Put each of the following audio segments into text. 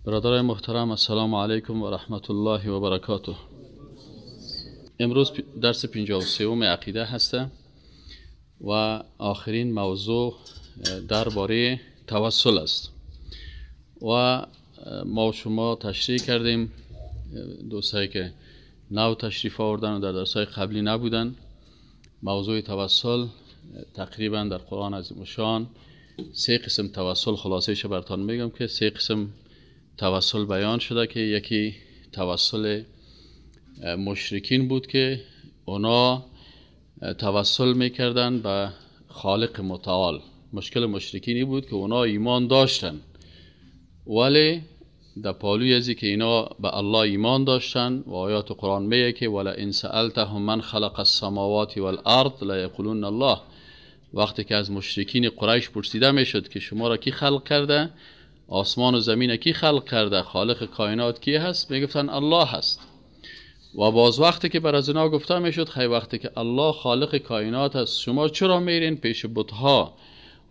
برادرای محترم، السلام علیکم و رحمت الله و برکاته. امروز درس 53 عقیده هسته و آخرین موضوع درباره توسل است و ما و شما تشریح کردیم. دوستایی که نو تشریف آوردن و در درس‌های قبلی نبودن، موضوع توسل تقریبا در قرآن عظیم الشان سه قسم توسل، خلاصه ش براتون میگم که سه قسم توسل بیان شده که یکی توسل مشرکین بود که اونا توسل میکردن به خالق متعال. مشکل مشرکینی بود که اونا ایمان داشتن، ولی در پالوی ازی که اینا به الله ایمان داشتن و آیات قرآن میگه که ولئن سألتهم من خلق السماوات والارض لیقولون الله. وقتی که از مشرکین قریش پرسیده میشد که شما را کی خلق کرده، آسمان و زمین کی خلق کرده، خالق کائنات کی هست، میگفتن الله هست. و باز وقتی که بر از اینا گفته میشد خیلی وقتی که الله خالق کائنات است، شما چرا میرین پیش بتها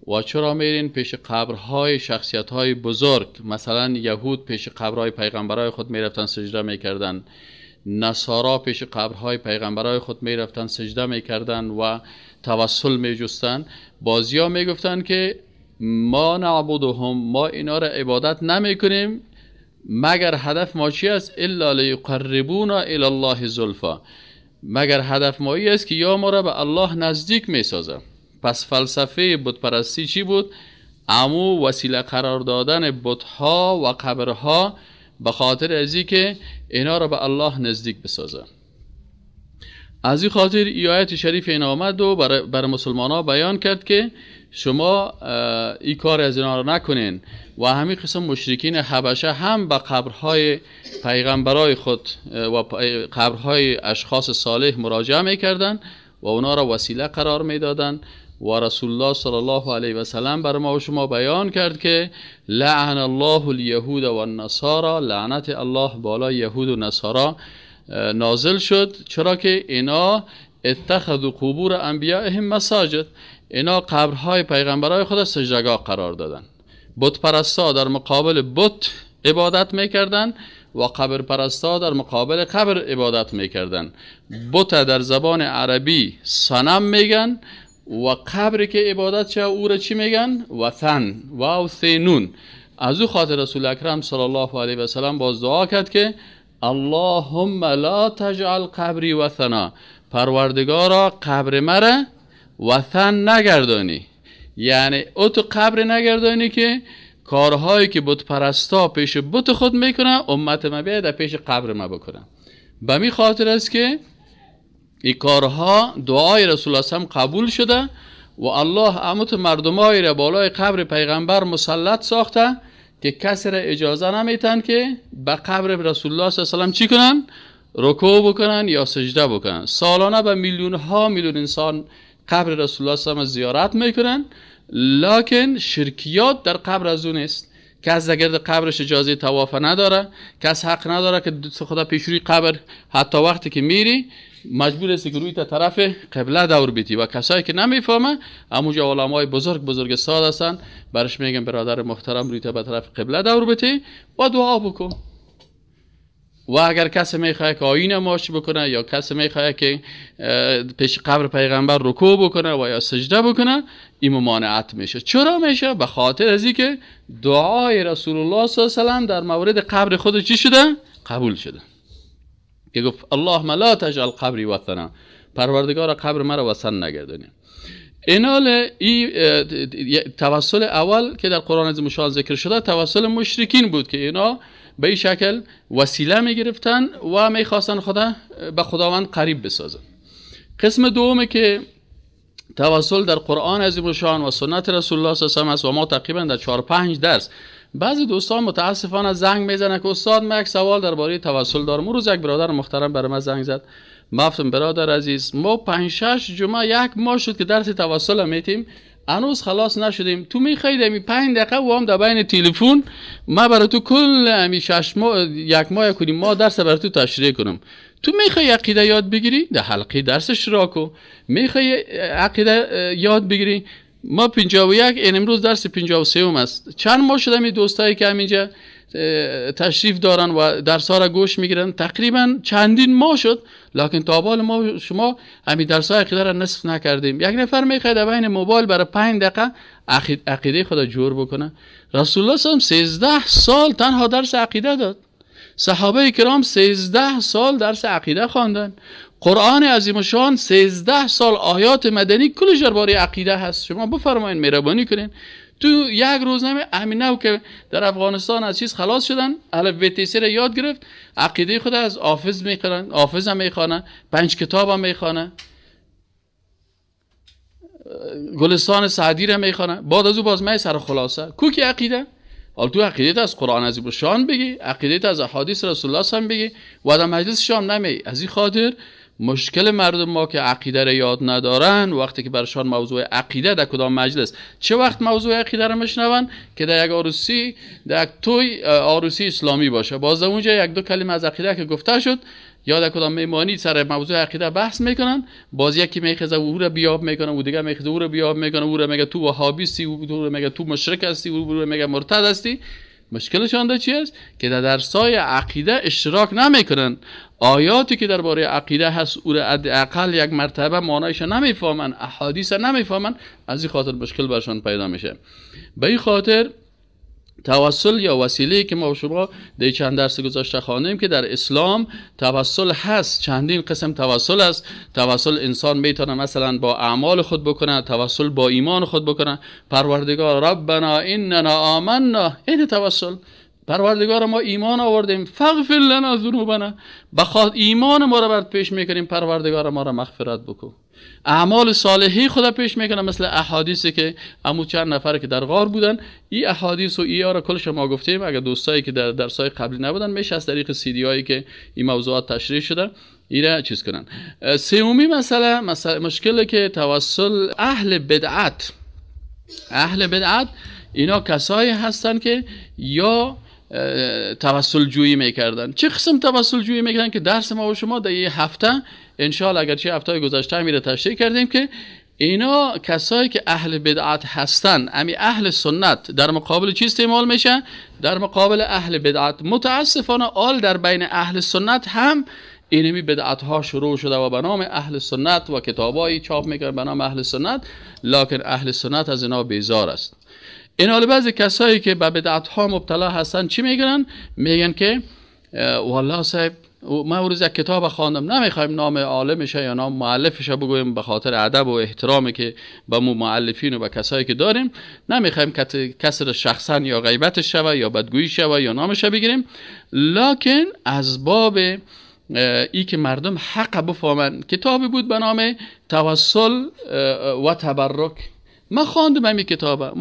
و چرا میرین پیش قبرهای شخصیت‌های بزرگ؟ مثلا یهود پیش قبرهای پیغمبرای خود میرفتن سجده میکردن، نصارا پیش قبرهای پیغمبرای خود میرفتن سجده میکردن و توسل میجستن. بازیا میگفتن که ما نعبدهم، ما اینا را عبادت نمیکنیم مگر هدف ما چی است؟ الا لیقربونا الی الله زلفا، مگر هدف ما ای است که یا ما را به الله نزدیک میسازه. پس فلسفه بت پرستی چی بود؟ امو وسیله قرار دادن بتها و قبرها به خاطر ازی که اینا را به الله نزدیک بسازه. از این خاطر ای آیت شریف این آمد و بر مسلمان ها بیان کرد که شما این کار از اینا را نکنین. و همین قسم مشرکین حبشه هم به قبرهای پیغمبرای خود و قبرهای اشخاص صالح مراجعه میکردن و اونا را وسیله قرار میدادن. و رسول الله صلی الله علیه و سلم بر ما و شما بیان کرد که لعن الله الیهود و النصارا، لعنت الله بالای یهود و نصارا نازل شد، چرا که اینا اتخذوا قبور انبیائهم مساجد، اینا قبرهای پیغمبرای خود سجدگاه قرار دادن. بت پرستا در مقابل بت عبادت میکردن و قبر پرستا در مقابل قبر عبادت میکردن. بت در زبان عربی صنم میگن و قبر که عبادت چه او را چی میگن؟ وثن، واو ث نون. از او خاطر رسول اکرم صلی الله علیه و سلم باز دعا کرد که اللهم لا تجعل قبری وثنا، پروردگارا قبر مرا وثن نگردانی، یعنی او تو قبر نگردانی که کارهایی که بت پرستا پیش بت خود میکنه امت ما بیاید در پیش قبر ما بکنه. به می خاطر است که این کارها دعای رسول الله هم قبول شده و الله امت مردمایی را بالای قبر پیغمبر مسلط ساخته که کسی را اجازه نمیتن که به قبر رسول الله صلی الله علیه و سلم چی کنن؟ رکوع بکنن یا سجده بکنن. سالانه به میلیون ها میلیون انسان قبر رسول الله صلی الله علیه و زیارت میکنن، لکن شرکیات در قبر از اون است. کس در گرد قبرش اجازه طواف نداره، کس حق نداره که خدا پیش روی قبر، حتی وقتی که میری مجبور است که روی تا طرف قبله دور بیتی. و کسایی که نمیفهمه همونجا علمای بزرگ بزرگ ساد هستن، برش میگن برادر محترم روی تا به طرف قبله دور بیتی و دعا بکن. و اگر کسی میخواد که آیین ماش بکنه یا کسی میخواد که پیش قبر پیغمبر رکوع بکنه و یا سجده بکنه، این ممانعت میشه. چرا میشه؟ به خاطر از اینکه دعای رسول الله صلی الله علیه و سلم در مورد قبر خود چی شده؟ قبول شده. که گفت اللهم لا تجعل قبری وثنا، پروردگار قبر مرا وثن نگردانی. اینال ای توسل اول که در قرآن عظیم الشان ذکر شده توسل مشرکین بود که اینا به این شکل وسیله می گرفتن و می خواستن خدا به خداوند قریب بسازن. قسم دومه که توسل در قرآن عظیم الشان و سنت رسول الله صلی الله علیه و است و ما تقریبا در 4-5 درس، بعضی دوستان متاسفانه زنگ میزنن که استاد من یک سوال درباره توسل دارم. اون روز یک برادر محترم برای من زنگ زد، گفتم برادر عزیز ما 5-6 جمعه یک ماه شد که درس توسل میتیم، هنوز خلاص نشدیم، تو میخوای می 5 دقیقه و هم در بین تلفن ما برای تو کل امی 6 ماه یک ماه کنیم ما درس برای تو تشریح کنم. تو میخوای عقیده یاد بگیری در حلقه درس اشتراک، میخوای عقیده یاد بگیری ما 51 این امروز درس 53 است. چند ماه شده می دوستایی که همینجا تشریف دارن و درس ها را گوش میگیرن، تقریبا چندین ماه شد، لکن تا حال ما شما همین درس های عقیده را نصف نکردیم. یک نفر میخواد بین موبایل برای 5 دقیقه عقیده خود جور بکنه. رسول الله صلی الله علیه و 13 سال تنها درس عقیده داد. صحابه کرام 13 سال درس عقیده خواندن. قرآن عظیم شان 13 سال آیات مدنی کلش درباره عقیده هست. شما بفرمایین، مهربانی کنین. تو یک روز نمی امینو که در افغانستان از چیز خلاص شدن، الف ب ت س را یاد گرفت، عقیده خود از حافظ میخوانن، حافظ هم میخوانه، 5 کتاب هم میخوانه، گلستان سعدی را میخوانه، بعد از او باز می سر خلاصه کو کی عقیده. حالا تو عقیده از قرآن عظیم شان بگی، عقیده از احادیث رسول الله هم بگی و در مجلس شام نمی. از این خاطر مشکل مردم ما که عقیده را یاد ندارن، وقتی که برشان موضوع عقیده در کدام مجلس، چه وقت موضوع عقیده را میشنون که در یک عروسی، در یک توی عروسی اسلامی باشه، باز در اونجا یک دو کلمه از عقیده که گفته شد یا در کدام میمانی سر موضوع عقیده بحث میکنن، باز یکی میخزه او را بیاب میکنه، او دیگه میخزه او را بیاب میکنه، او را میگه تو وهابی هستی، او را میگه تو مشرک هستی، او را میگه مرتد هستی. مشکلشان در چی است؟ که در درسای عقیده اشتراک نمیکنن. آیاتی که درباره عقیده هست او را حداقل یک مرتبه معنایش نمیفهمن، احادیث نمیفهمن، از این خاطر مشکل برشان پیدا میشه. به این خاطر توسل یا وسیله که ما شما در چند درس گذشته خواندیم که در اسلام توسل هست، چندین قسم توسل است. توسل انسان میتونه مثلا با اعمال خود بکنه، توسل با ایمان خود بکنه. پروردگار ربنا اننا آمنا، این توسل. پروردگار ما ایمان آوردیم، فاغفر لنا ذنوبنا، بخاطر ایمان ما را بر پیش میکنیم، پروردگار ما را مغفرت بکن. اعمال صالحی خدا پیش میکنه، مثل احادیثی که امو چند نفر که در غار بودن، این احادیث و ای را کل شما گفتیم. اگر دوستایی که در درسای قبلی نبودن میشه از طریق سی دی هایی که این موضوعات تشریح شده ایره چیز کنن. سومی مسئله، مشکل که توسل اهل بدعت، اهل بدعت اینا کسایی هستن که یا توسل جویی میکردن. چه قسم توسل جویی میکردن که درس ما و شما در یه هفته انشاءالله اگرچه هفته گذشته میره تشریح کردیم که اینا کسایی که اهل بدعت هستن، امی اهل سنت در مقابل چی استعمال میشه؟ در مقابل اهل بدعت. متاسفانه آل در بین اهل سنت هم اینمی بدعت ها شروع شده و به نام اهل سنت و کتابایی چاپ میکنن به نام اهل سنت، لکن اهل سنت از اینا بیزار است. این حال بعضی کسایی که به بدعت ها مبتلا هستن چی میگن؟ میگن که والله صاحب من روز یک کتاب خواندم، نمیخوایم نام عالمش یا نام مؤلفش بگویم به خاطر ادب و احترامی که به مؤلفین و به کسایی که داریم، نمیخوایم کسی را شخصا یا غیبتش شوه یا بدگویی شوه یا نامش بگیریم، لکن از باب ای که مردم حق بفهمن، کتابی بود به نام توسل و تبرک. من خواندم همین کتابه،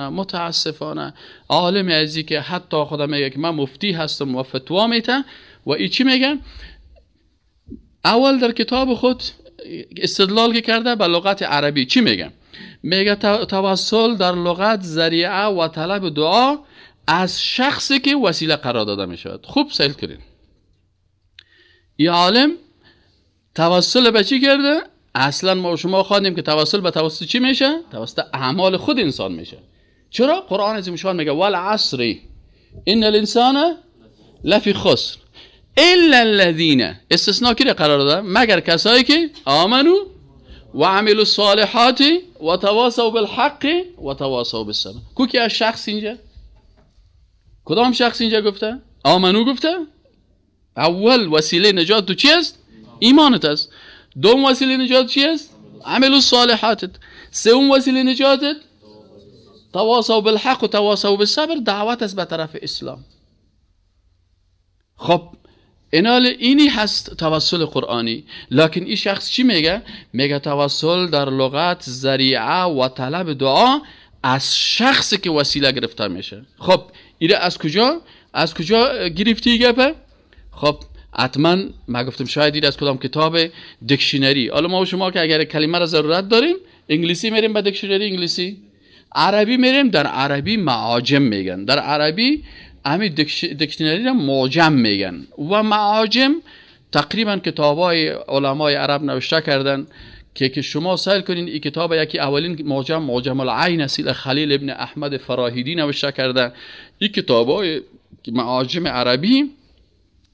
متاسفانه عالم ازی که حتی خودم میگه که من مفتی هستم و فتوا میته و ای چی میگه؟ اول در کتاب خود استدلال که کرده به لغت عربی چی میگه؟ میگه توسل در لغت ذریعه و طلب دعا از شخصی که وسیله قرار داده میشود. خوب سیل کنین، این عالم توسل به چی کرده؟ اصلا ما شما خواندیم که توسل به توسط چی میشه؟ توسط اعمال خود انسان میشه. چرا؟ قرآن عظیم شان میگه والعصر ان الانسان لفی خسر الا الذین، استثناء کی قرار داده؟ مگر کسایی که آمنو و عملوا الصالحات و تواصوا بالحق و تواصوا بالصبر. کو کی از شخص اینجا؟ کدام شخص اینجا گفته؟ آمنو گفته؟ اول وسیله نجات تو چی است؟ ایمانت است. دوم وسیله نجات چی است؟ عمل الصالحات. سوم وسیله نجاتت تواصوا بالحق و تواصوا بالصبر، دعوت است به طرف اسلام. خب اینال اینی هست توسل قرآنی. لکن این شخص چی میگه؟ میگه توسل در لغت ذریعه و طلب دعا از شخصی که وسیله گرفته میشه. خب ایره از کجا؟ از کجا گرفتی گپه؟ خب حتما ما گفتم شاید دید از کدام کتاب dictionary. حالا ما و شما که اگر کلمه را ضرورت داریم انگلیسی میریم به dictionary انگلیسی، عربی میریم در عربی معاجم میگن، در عربی همین dictionary را معجم میگن و معاجم تقریبا کتابای علمای عرب نوشته کردن که شما سیل کنین این کتاب یکی اولین معجم، معجم العین است، خلیل ابن احمد فراهیدی نوشته کرده. این کتابای معاجم عربی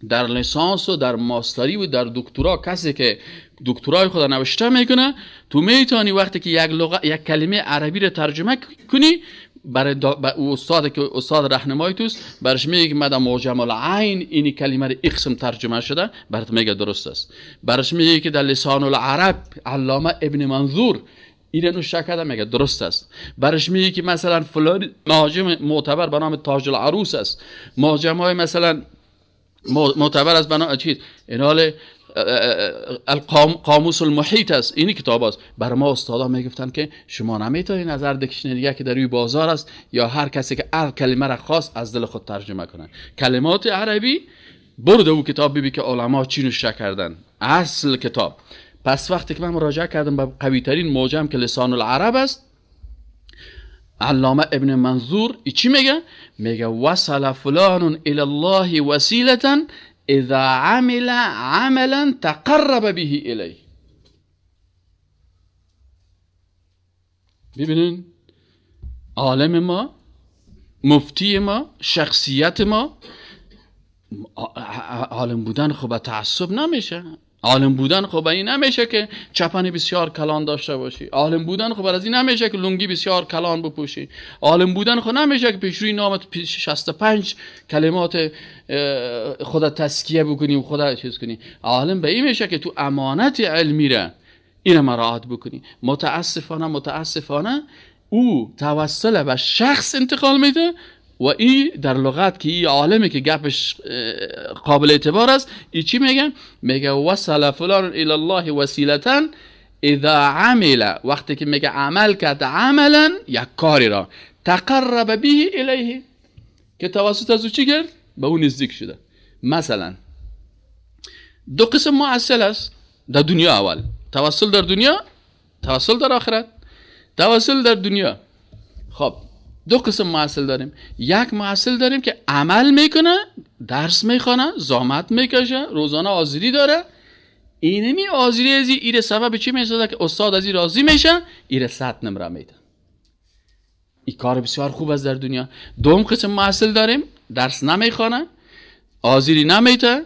در لیسانس و در ماستری و در دکترا، کسی که دکترای خود نوشته میکنه، تو میتونی وقتی که یک لغت، یک کلمه عربی رو ترجمه کنی برای استاد که استاد راهنمای توست، برش میگه که مدام معجم العین این کلمه رو اقسم ترجمه شده، برات میگه درست است. برش میگه که در لسان العرب علامه ابن منظور این نوشته کرده، میگه درست است. برش میگه که مثلا فلان معجم معتبر به نام تاج العروس است، معجم های مثلا معتبر از بنا چیز اینال قاموس المحیط است، اینی کتاب است. بر ما استادا میگفتن که شما نمیتونید نظر دیکشنری که در روی بازار است یا هر کسی که هر کلمه را خواست از دل خود ترجمه کنه. کلمات عربی برده او کتاب ببین که علما چی نوشته کردن، اصل کتاب. پس وقتی که من مراجعه کردم به قوی ترین معجم که لسان العرب است، علامه ابن منظور چی میگه؟ میگه وصل فلان الى الله وسیلة اذا عمل عملا تقرب به الیه. ببینین عالم ما، مفتی ما، شخصیت ما، عالم بودن خب تعصب نمیشه، عالم بودن خب این نمیشه که چپن بسیار کلان داشته باشی، عالم بودن خب از این نمیشه که لنگی بسیار کلان بپوشی، عالم بودن خب نمیشه که پیش روی نامت 65 کلمات خدا تزکیه بکنی و خدا چیز کنی. عالم به این میشه که تو امانت علمی را این مراعات بکنی. متاسفانه او توسل به شخص انتقال میده و این در لغت که این عالمی که گپش قابل اعتبار است، ای چی میگه؟ میگه وصل فلان الی الله وسیلتا اذا عمل، وقتی که میگه عمل کرد، عملا یک کاری را، تقرب به الیه، که توسط از او چی کرد؟ به او نزدیک شده. مثلا دو قسم معسل است در دنیا. اول توسل در دنیا، توسل در آخرت. توسل در دنیا خب دو قسم محصل داریم. یک محصل داریم که عمل میکنه، درس میخوانه، زحمت میکشه، روزانه حاضری داره. اینمی حاضری از ایره سبب چی میشه؟ که استاد از این راضی میشه، ایره 100 نمره میده. این کار بسیار خوب است در دنیا. دوم قسم محصل داریم، درس نمیخوانه، حاضری نمیده،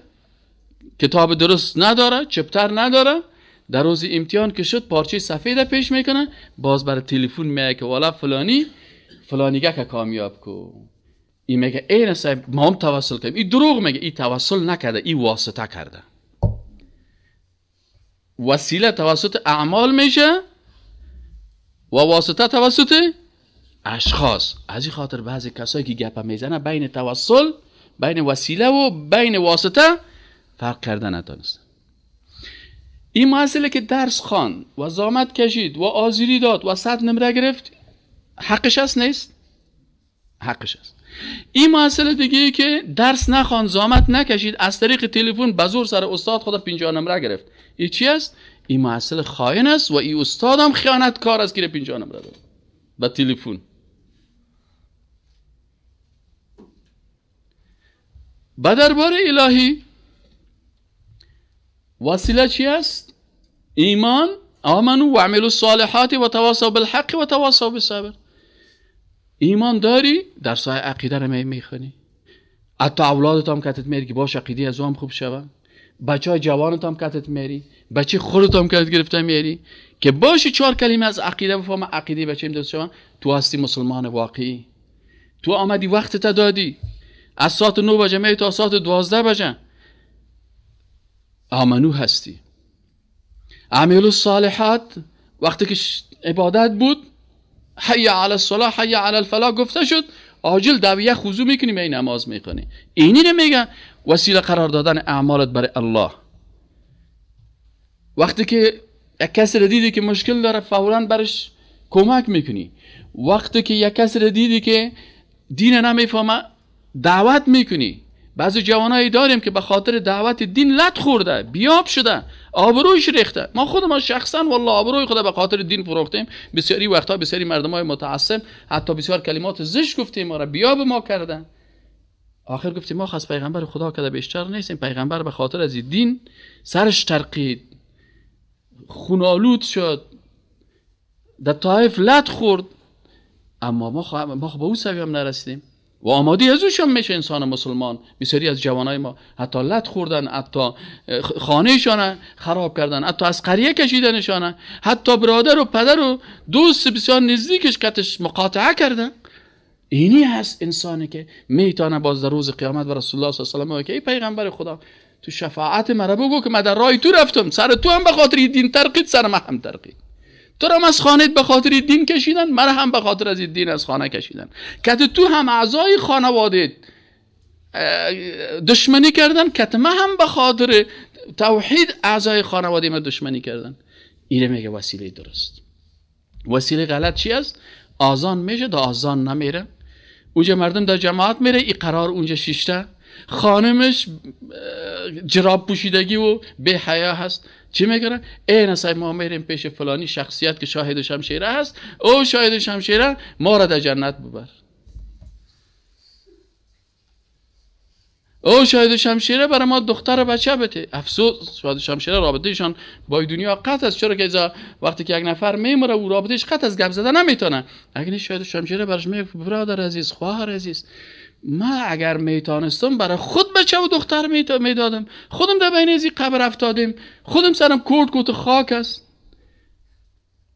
کتاب درست نداره، چپتر نداره، در روز امتحان که شد پارچه سفید پیش میکنه، باز برای تلفن میگه که والا فلانی فلانیگه که کامیاب کو. این میگه این صاحب ما هم توسل کردیم. این دروغ میگه، این توسل نکرده، این واسطه کرده. وسیله توسط اعمال میشه و واسطه توسط اشخاص. از این خاطر بعضی کسایی که گپ میزنه بین توسل، بین وسیله و بین واسطه فرق کرده نتونست. این مسئله که درس خوان و زحمت کشید و آزیری داد و 100 نمره گرفت، حقش است نیست؟ حقش است. این مسئله دیگه ای که درس نخوان، زحمت نکشید، از طریق تلفن بزور سر استاد خود 50 نمره گرفت، این چی است؟ این مسئله خائن است و این استاد هم خیانتکار است که 50 نمره داد با تلفن. با دربار الهی وسیله چی است؟ ایمان، آمنوا و عملوا الصالحات و تواصوا بالحق و تواصوا بالصبر. ایمان داری، در سایه عقیده رو میخونی، حتی اولادت هم کتت میری که باش عقیده از هم خوب شوه، بچه های جوانت هم کتت میری، بچه خودت هم کتت گرفته میری که باشی 4 کلمه از عقیده بفهمه، عقیده بچه درست شوه. تو هستی مسلمان واقعی، تو آمدی وقت تا دادی، از ساعت 9 بجه می تا ساعت 12 بجه آمنو هستی. عمل الصالحات وقتی که عبادت بود، حی علی الصلاة حی علی الفلاح گفته شد، عاجل دویه خضوع میکنی، می نماز میکنی. اینی رو میگه وسیله قرار دادن اعمالت برای الله. وقتی که یک کسی رو دیدی که مشکل داره، فوراً برش کمک میکنی. وقتی که یک کسی رو دیدی که دین نمیفهمه، دعوت میکنی. بعضی جوانایی داریم که به خاطر دعوت دین لط خورده، بیاب شده، آبرویش ریخته. ما خودمان شخصا والله آبروی خود به خاطر دین فروختیم. بسیاری وقتها بسیاری مردمای متعصب حتی بسیار کلمات زشت گفتیم، ما را بیاب ما کردن. آخر گفتیم ما خاص پیغمبر خدا کده بیشتر نیستیم. پیغمبر به خاطر از دین سرش ترقید، خونالود شد، در طائف لط خورد، اما ما به او سوی هم نرسیدیم. و آماده از اوش هم میشه انسان مسلمان. بسیاری از جوانای ما حتی لط خوردن، حتی خانهشان خراب کردن، حتی از قریه کشیدنشان، حتی برادر و پدر و دوست بسیار نزدیکش کتش مقاطعه کردن. اینی هست انسانی که میتونه باز در روز قیامت بر رسول الله صلی الله علیه و آله که ای پیغمبر خدا تو شفاعت مرا بگو که من در راه تو رفتم، سر تو هم به خاطر دین ترقید، سر من هم ترقید، تو را از خانه به خاطر دین کشیدن، مرا هم به خاطر از دین از خانه کشیدن، که تو هم اعضای خانواده دشمنی کردن، که من هم به خاطر توحید اعضای خانواده من دشمنی کردن. اینه میگه وسیله درست. وسیله غلط چی است؟ آذان میشه دا آذان نمیره، اونجا مردم در جماعت میره، این قرار اونجا شیشته، خانمش جراب پوشیدگی و بی حیا هست، چی میگن؟ ای نسای ما میریم پیش فلانی شخصیت که شاهد شمشیره هست، او شاهد شمشیره ما را در جنت ببر، او شاهد شمشیره برای ما دختر بچه بده. افسوس، شاهد شمشیره رابطهشان با دنیا قطع است، چرا که وقتی که یک نفر میمره او رابطهش قطع است، گپ زده نمیتونه. اگه شاهد شمشیره برش میگه برادر عزیز، خواهر عزیز، ما اگر میتانستم برای خود بچه و دختر میدادم، خودم در بین ازی قبر افتادیم، خودم سرم کورت کوت خاک است،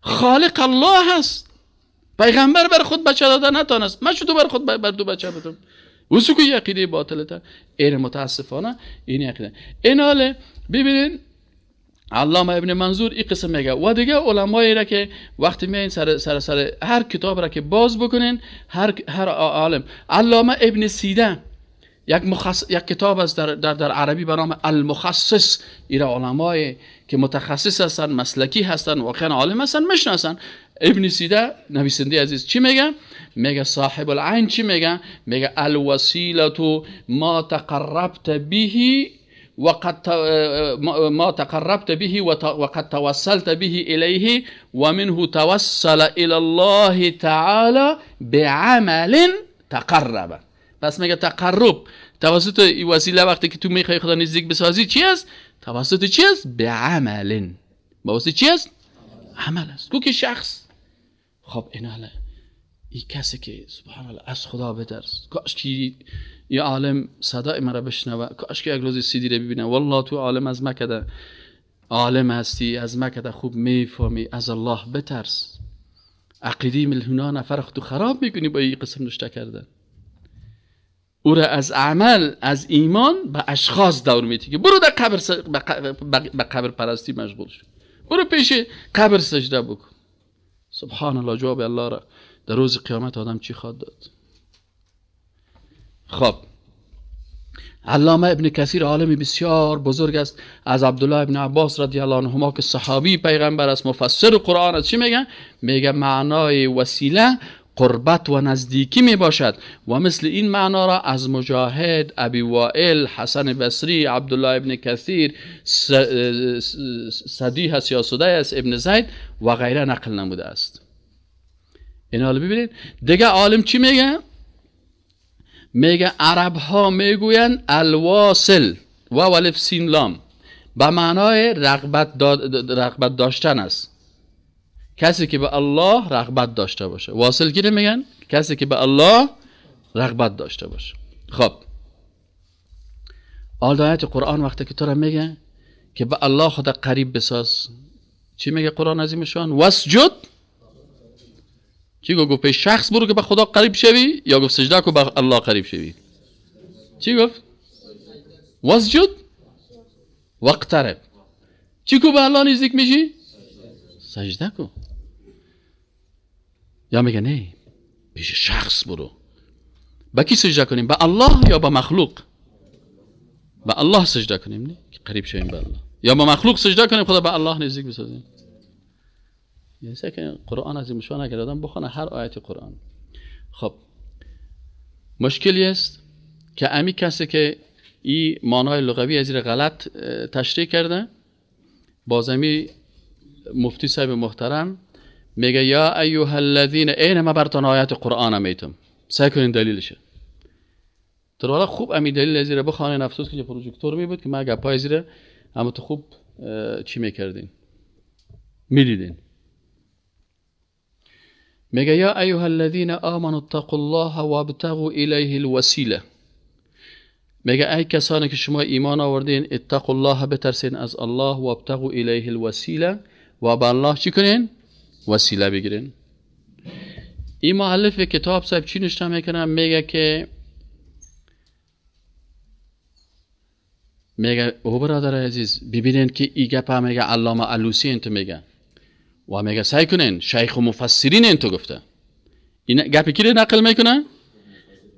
خالق الله هست، پیغمبر بر خود بچه داده نتانست، من شدو بر خود بر دو بچه بدم. وسو که عقیده باطله تا این متاسفانه این عقیده. این حاله ببینین علامه ابن منظور این قسم میگه و دیگه علمایی را که وقتی میاین سر سر سر هر کتاب را که باز بکنین، هر عالم، علامه ابن سیده یک کتاب است در در در عربی به نام المخصص، ایرا علمای که متخصص هستن، مسلکی هستن، واقعا عالم هستن، میشناسن. ابن سیده نویسنده عزیز چی میگه؟ میگه صاحب العین چی میگه؟ میگه الوسیله ما تقربت به وقد ما تقربت به وقد توسلت به إليه ومنه توسل إلى الله تعالى بعمل تقرب. پس میگه تقرب توسط این وسیله وقتی که تو میخوای خدا نزدیک بسازی چی است؟ توسط چی است؟ بعمل. با واسطه چی است؟ عمل است. کو که شخص خب این حالا این کسی که سبحان الله از خدا بترس، کاش که یه عالم صدای مرا بشنوه، کاش که یک روز سیدی رو ببینه، والله تو عالم از مکده عالم هستی، از مکده خوب میفهمی، از الله بترس. عقیده میلیون‌ها نفر تو خراب میکنی با این قسم نشته کردن. او را از عمل، از ایمان به اشخاص دور میتی که برو در قبر به قبر پرستی مشغول شو، برو پیش قبر سجده بکن. سبحان الله، جواب الله را در روز قیامت آدم چی خواد داد؟ خب علامه ابن کثیر عالم بسیار بزرگ است، از عبدالله ابن عباس رضی الله عنهما که صحابی پیغمبر است، مفسر قرآن است، چی میگه؟ میگه معنای وسیله قربت و نزدیکی می باشد و مثل این معنا را از مجاهد، ابی وائل، حسن بصری، عبدالله ابن کثیر، سدی هست یا سدی است، ابن زید و غیره نقل نموده است. این حالا ببینید دیگه عالم چی میگه؟ میگه عرب ها میگویند الواصل و الف سین لام به معنای رغبت داشتن است. کسی که به الله رغبت داشته باشه. واصل کی میگن؟ کسی که به الله رغبت داشته باشه. خب آیات قرآن وقتی که تو را میگه که به الله خود قریب بساز، چی میگه قرآن عظیمشان؟ واسجد. چی گفت؟ پیش شخص برو که به خدا قریب شوی، یا گفت سجده کو به الله قریب شوی؟ چی گفت؟ واسجد واقترب. چی کو به الله نزدیک میشی؟ سجده کو. یا میگه نه، پیش شخص برو. با کی سجده کنیم؟ به الله یا به مخلوق؟ به الله سجده کنیم نه که قریب شویم به الله، یا به مخلوق سجده کنیم خدا به الله نزدیک بسازیم. یعنی که قرآن از این مشوان اگر آدم بخونه هر آیت قرآن. خب مشکلی است که امی کسی که این معنای لغوی از این غلط تشریح کرده، بازمی مفتی صاحب محترم میگه یا ایها الذین، این ما براتون آیات قرآن میتم، سعی کنین دلیلشه. تو خوب امی دلیل از این بخوانین. افسوس که پروژکتور می بود که ما گپای زیر اما تو خوب چی میکردین میدیدین. میگه یا ایها الذین آمنوا اتقوا الله وابتغوا الیه الوسیله. میگه ای کسانی که شما ایمان آوردین، اتقوا الله، بترسین از الله، وابتغوا الیه الوسیله، و به الله چی کنین؟ وسیله بگیرین. این مؤلف کتاب صاحب چی نشته میکنه؟ میگه که میگه او برادر عزیز ببینین که ای گپ میگه علامه علوسی انتو میگه و میگه سعی کنین شیخ و مفسرین انتو گفته. این گپ کی رو نقل میکنه؟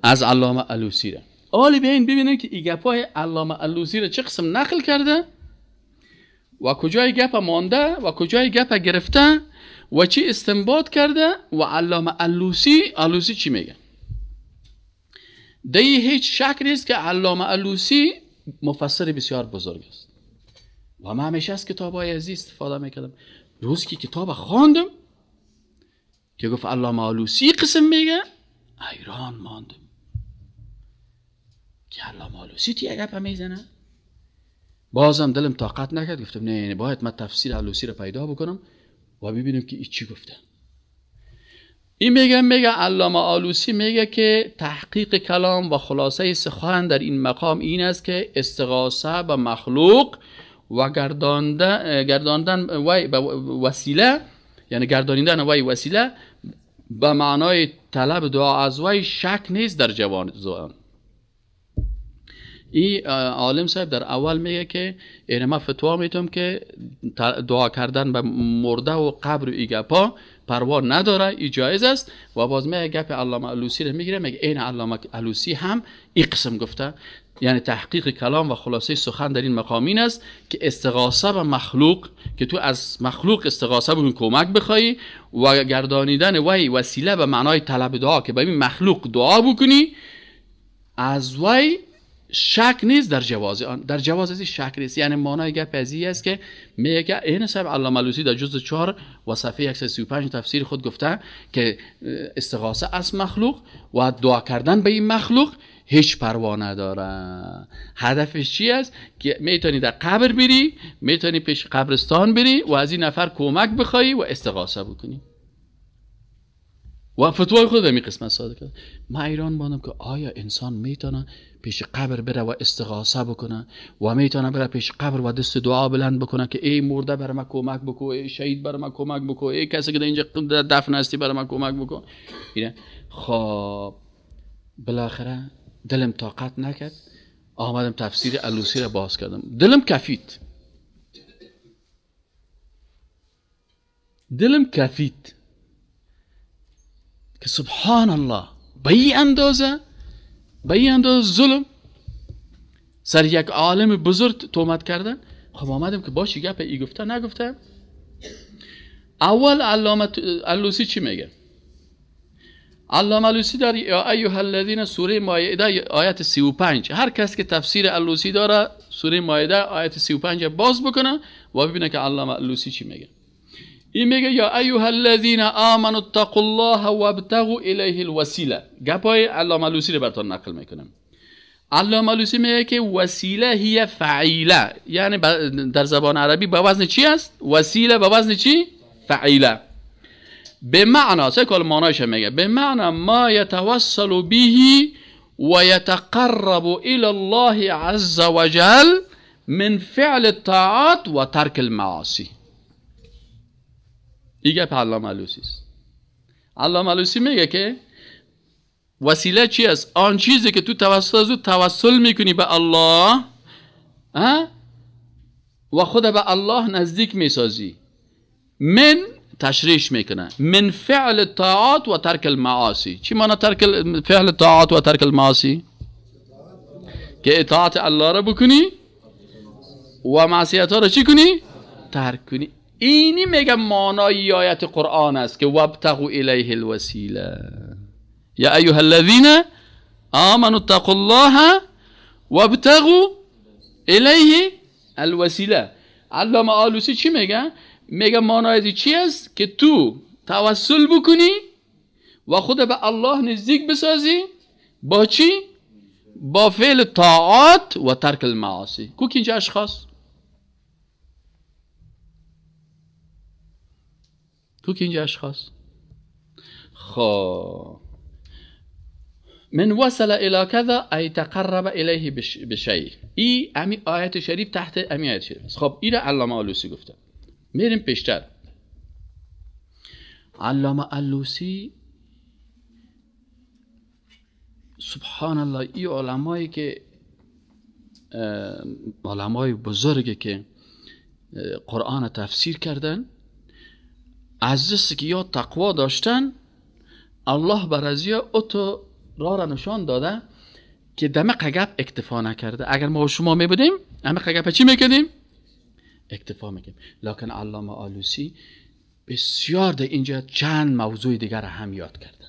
از علامه علوسی را. آلی بیاین ببینین که ای گپای علامه علوسی را چه قسم نقل کرده و کجای گپ مانده و کجای گپ گرفته و چی استنباط کرده و علامه علوسی چی میگه. دی هیچ شک نیست که علامه علوسی مفسر بسیار بزرگ است و من همیشه از کتاب های عزیز استفاده میکردم. روز که کتاب خواندم که گفت علامه علوسی قسم میگه، حیران ماندم که علامه علوسی تی گپ میزنه. بازم دلم طاقت نکرد، گفتم نه باید من تفسیر علوسی رو پیدا بکنم و ببینیم که این چی گفته. این میگه علامه آلوسی میگه که تحقیق کلام و خلاصه سخن در این مقام این است که استغاثه به مخلوق و گرداندن وی به وسیله، یعنی گردانیدن وی وسیله به معنای طلب دعا از وی شک نیست در جواز آن. این عالم صاحب در اول میگه که این ما فتوا میتونم که دعا کردن به مرده و قبر و ایگپا پروا نداره، ای جایز است. و باز میگه گپ علامه علوسی رو میگیره، میگه این علامه علوسی هم این قسم گفته، یعنی تحقیق کلام و خلاصه سخن در این مقام این است که استغاثه به مخلوق، که تو از مخلوق استغاثه بکن کمک بخوای و گردانیدن وی وسیله به معنای طلب دعا که به این مخلوق دعا بکنی، از وی شک نیست در جواز آن، در جواز از شک نیست. یعنی معنای گپ از است که میگه این صاحب علامه علوسی در جزء 4 و صفحه 135 تفسیر خود گفته که استغاثه از مخلوق و دعا کردن به این مخلوق هیچ پروا نداره. هدفش چی است؟ که میتونی در قبر بری، میتونی پیش قبرستان بری و از این نفر کمک بخوای و استغاثه بکنی. و فتوای خود می قسمت صادر کرد. من ایران باندم که آیا انسان میتونه پیش قبر بره و استغاثه بکنه و میتونه بره پیش قبر و دست دعا بلند بکنه که ای مرده بر من کمک بکو، ای شهید بر من کمک بکو، ای کسی که در اینجا دفن هستی بر من کمک بکو. اینه خب بالاخره دلم طاقت نکرد، آمدم تفسیر علوسی را باز کردم، دلم کفید، دلم کفید که سبحان الله به این اندازه، به این اندازه ظلم سر یک عالم بزرگ تهمت کردن. خب آمدم که باشی گپ ای گفته نگفته. اول علامه علوسی چی میگه؟ علامه علوسی در یا ایها الذین سوره مائده آیت 35، هر کس که تفسیر علوسی داره سوره مائده آیت 35 باز بکنه و ببینه که علامه علوسی چی میگه. این میگه یا ایها الذین آمنوا اتقوا الله وابتغوا الیه الوسیله. گپای علامه علوسی رو براتون نقل میکنم. علامه علوسی میگه که وسیله هی فعیله، یعنی در زبان عربی به وزن چی است؟ وسیله به وزن چی؟ فعیله. به معنا سه کل معنایش میگه، به معنا ما یتوسل به و یتقرب الى الله عز وجل من فعل الطاعات و ترک المعاصی. این گپ علامه علوسی است. علامه علوسی میگه که وسیله چی است؟ آن چیزی که تو توسط از او توسل میکنی به الله و خود به الله نزدیک میسازی. من تشریح میکنه من فعل الطاعات و ترک المعاصی. چی معنی ترک فعل الطاعات و ترک المعاصی؟ که اطاعت الله را بکنی و معصیت ها را چی کنی؟ ترک کنی. اینی میگه معنای آیت قرآن است که وابتغوا الیه الوسیله یا ایها الذین آمنوا اتقوا الله وابتغوا الیه الوسیله. علامه آلوسی چی میگه؟ میگه معنای چی است؟ که تو توسل بکنی و خود به الله نزدیک بسازی با چی؟ با فعل طاعات و ترک المعاصی. کو که اینجا اشخاص؟ کو که اینجا اشخاص؟ خب من وصل الى كذا ای تقرب الیه بشیء، ای امی آیت شریف تحت امی آیت شریف. خب این علامه آلوسی گفته. میریم پیشتر. علامه آلوسی سبحان الله، ای علمایی که علمای بزرگی که قرآن تفسیر کردن، از دست که یا تقوا داشتن، الله بر از یا اتو را نشان داده که دمق گپ اکتفا نکرده. اگر ما و شما می بودیم دمق گپ چی میکردیم؟ اکتفا میکردیم. لکن علامه آلوسی بسیار در اینجا چند موضوع دیگر هم یاد کرده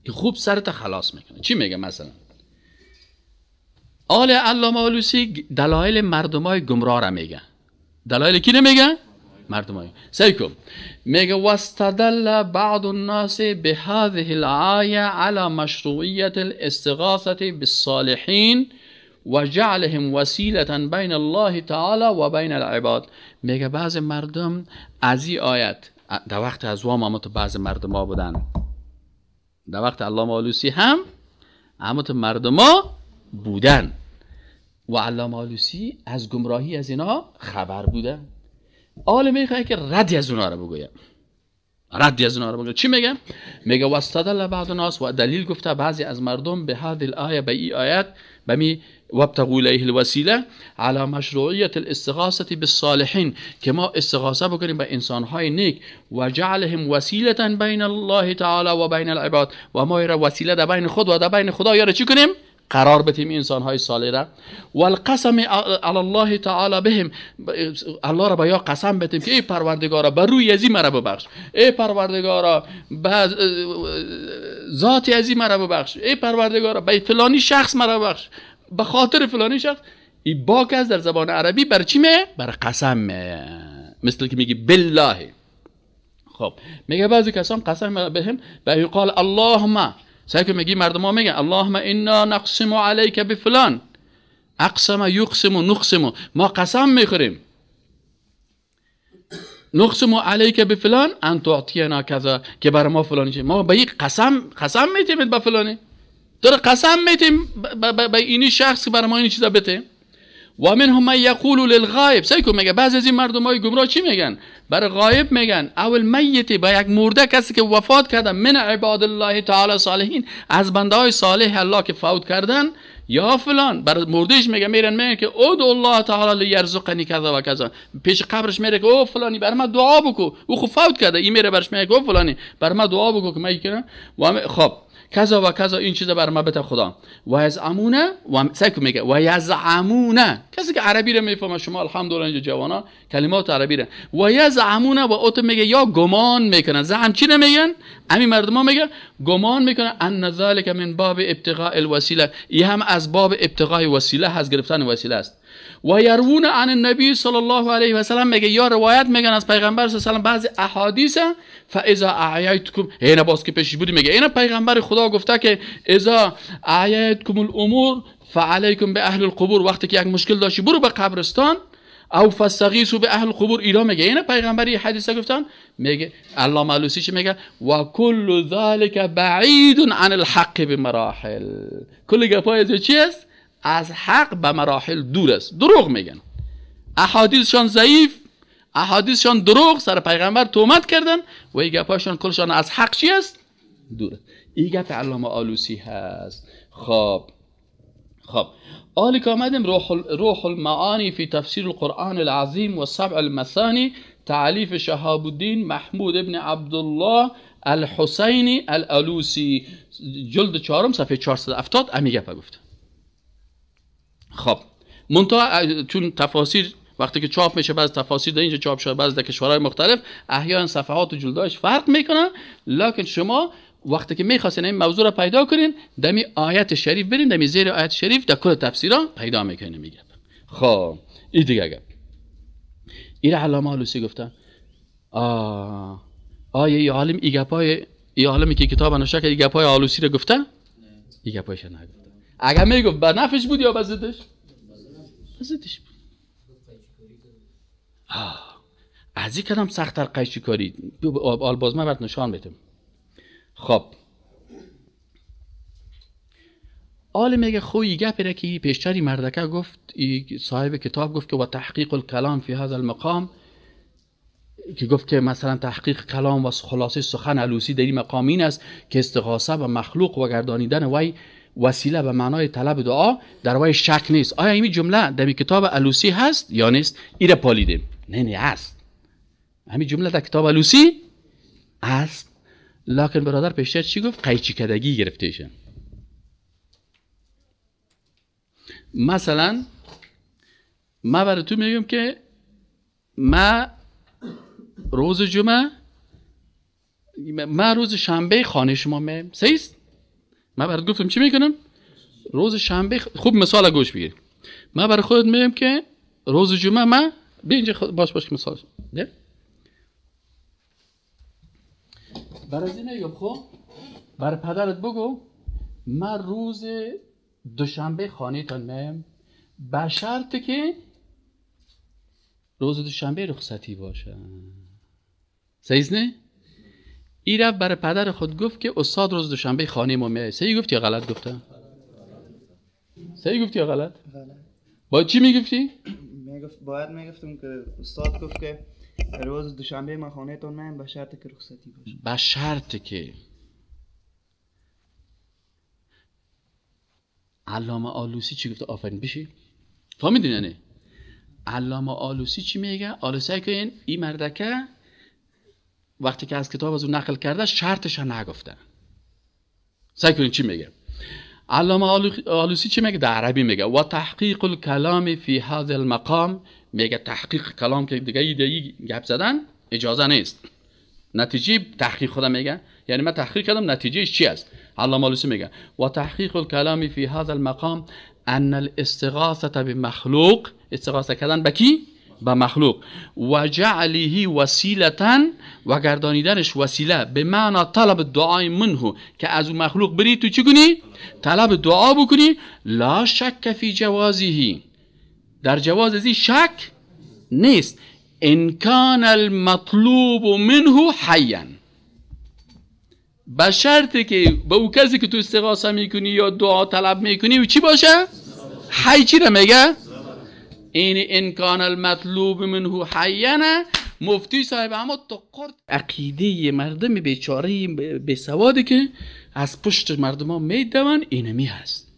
که خوب سرت خلاص میکنه. چی میگه مثلا؟ آل علامه آلوسی دلایل مردمای گمراه را میگه. دلایل کی نمیگه؟ مردمای. سیکم میگه واستدل بعض الناس بهذه الآیه على مشروعیت الاستغاثه بالصالحین و جعلهم وسیله بین الله تعالی و بین العباد. میگه بعض مردم از این آیت در وقت از وام هم بعض مردم ها بودن، در وقت علامه آلوسی هم همت مردم ها بودن و علامه آلوسی از گمراهی از اینا خبر بوده. آل میخواه که ردی از اونا رو بگویه، ردی از اونا رو بگویه. چی میگه؟ میگه واستدل بعض الناس، و دلیل گفته بعضی از مردم به هذه الآیه، به این آیت، به می وابتغوا الیه الوسیله على مشروعیت الاستغاثه بالصالحین، که ما استغاثه بکنیم به انسانهای نیک و جعلهم وسیله بین الله تعالی و بین العباد، و ما را وسیله در بین خود و در بین خدا یاره چی کنیم؟ قرار بدیم انسانهای صالح را. والقسم علی الله تعالی بهم، الله را با یا قسم بدیم که ای پروردگارا بر روی ازی مرا ببخش، ای پروردگارا به ذات ازی مرا ببخش، ای پروردگارا به فلانی شخص مرا ببخش، به خاطر فلانی شخص. ای باک از در زبان عربی بر چی میه؟ بر قسم میه، مثل که میگی بالله. خب میگه بعضی کسان قسم بهم به قال اللهم، سعی که میگی مردم ها میگن اللهم انا نقسم علیک بفلان، اقسم یقسم و نقسم، ما قسم میخوریم، نقسم علیک بفلان ان تعطینا کذا، که بر ما فلانی چه، ما به یک قسم میتیم به فلانی، تو قسم میتیم به اینی شخص که بر ما این چیزا بده. و منهم من یقول للغایب، سعی کن میگه بعضی از این مردم های گمراه چی میگن؟ برای غایب میگن، او المیت، با یک مرده کسی که وفات کرده، من عباد الله تعالی صالحین، از بنده های صالح الله که فوت کردن یا فلان، برای مردهش میگه، میرن میگن که ادعو الله تعالی لیرزقنی کذا و کذا، پیش قبرش میره که او فلانی بر من دعا بکو، او خو فوت کرده، این میره برش میگه او فلانی بر من دعا بکو که من کنم و خب کذا و کذا این چیزا بر ما بده خدا. و یزعمونه، و سعی میگه و یزعمونه، کسی که عربی رو میفهمه، شما الحمدلله اینجا جوانا کلمات عربی رو، و یزعمونه و اوت میگه یا گمان میکنن. زعم چی نمیگن؟ همین مردما میگه گمان میکنن ان ذلک من باب ابتغاء الوسیله، این هم از باب ابتغاء وسیله هست، گرفتن وسیله است. و یرون عن النبی صلی الله علیه و سلم، میگه یا روایت میگن از پیغمبر صلی الله علیه و سلم بعضی احادیث، فاذا اعیتکم، اینا باز که پیش بودی میگه اینا پیغمبر خدا گفته که اذا اعیتکم الامور فعلیکم به اهل القبور، وقتی که یک مشکل داشتی برو به قبرستان، او فاستغیثوا به اهل القبور، اینا میگه اینا پیغمبری حدیث گفتن. میگه علامه آلوسی چی میگه؟ و کل ذلک بعید عن الحق بمراحل، کل گپای چی است؟ از حق به مراحل دور است. دروغ میگن، احادیثشان ضعیف، احادیثشان دروغ، سر پیغمبر تهمت کردن و این گپاشان کلشان از حق چی است؟ دور است. این گپ علامه آلوسی هست. خب آلی که آمدیم روح المعانی فی تفسیر القرآن العظیم و سبع المثانی، تعلیف شهاب الدین محمود ابن عبدالله الحسینی الالوسی، جلد 4 صفحه 470 امی گپ گفت. خب منتها چون تفاسیر وقتی که چاپ میشه، بعض تفاسیر در اینجا چاپ شده، بعض در کشورهای مختلف، احیانا صفحات و جلدهاش فرق میکنن، لکن شما وقتی که میخواستین این موضوع را پیدا کنین، دمی آیت شریف برین، دمی زیر آیت شریف در کل تفسیرها پیدا میکنین میگه. خب این دیگه گپ این علامه آلوسی گفته. آیا ای عالم ای گپای ای عالمی که کتاب نوشته که ای گپای آلوسی را گفته؟ ای گپایش نگفته. اگر میگفت به نفعش بود یا به ضدش؟ به ضدش بود. از این کدام سخت‌تر قیچی کاری؟ آل باز من برات نشان میدم. خب آل میگه خوی گپی را که پیشتری مردکه گفت، صاحب کتاب گفت که و تحقیق الکلام فی هذا المقام، که گفت که مثلا تحقیق کلام و خلاصه سخن علوسی در این مقام این است که استغاثه به مخلوق و گردانیدن وی وسیله به معنای طلب دعا در وی شک نیست. آیا این جمله در کتاب علوسی هست یا نیست؟ ایره پالیدیم. نه نه هست، همین جمله در کتاب علوسی هست، لکن برادر پیشتر چی گفت؟ قیچی کدگی گرفته شد. مثلا ما برای تو میگم که ما روز جمعه، ما روز شنبه خانه شما میم، صحیح است؟ ما برات گفتم چی میکنم؟ روز شنبه خوب مثال گوش بگیر. ما برای خودت میگم که روز جمعه ما بیا اینجا باش باش که مثال نه؟ برای این میگم خب برای پدرت بگو ما روز دوشنبه خانه تان میم، به شرط که روز دوشنبه رخصتی باشه. صحیح نه؟ ای رفت برای پدر خود گفت که استاد روز دوشنبه خانه ما میاد. صحیح گفت یا غلط گفته؟ صحیح گفت یا غلط؟ باید چی میگفتی؟ میگفت باید میگفتم که استاد گفت که روز دوشنبه ما خانه تون میایم به شرط که رخصتی باشه. به شرط که. علامه آلوسی چی گفته؟ آفرین بشی. فهمیدین یعنی؟ علامه آلوسی چی میگه؟ آلوسی که این مردکه وقتی که از کتاب از اون نقل کرده شرطش نگفته. سعی کنین چی میگه؟ علامه آلوسی چی میگه؟ در عربی میگه و تحقیق الکلام فی هذا المقام. میگه تحقیق کلام که دیگه ایده گپ زدن اجازه نیست. نتیجه تحقیق خودم میگه، یعنی من تحقیق کردم نتیجهش چی است؟ علامه آلوسی میگه و تحقیق الکلام فی هذا المقام ان الاستغاثه بمخلوق، استغاثه کردن به کی؟ به مخلوق، و جعله وسیلتا و گردانیدنش وسیله به معنا طلب دعای منه، که از اون مخلوق بری تو چی کنی؟ طلب دعا بکنی. لا شک فی جوازه، در جواز ازی شک نیست. ان کان المطلوب منه حیا، به شرطی که به او کسی که تو استغاثه میکنی یا دعا طلب میکنی و چی باشه؟ حی. چی را میگه؟ این ان کان المطلوب منه حیا. مفتی صاحب اما تو قرد عقیده مردم بیچاره بی سوادی که از پشت مردم ها میدون اینمی هست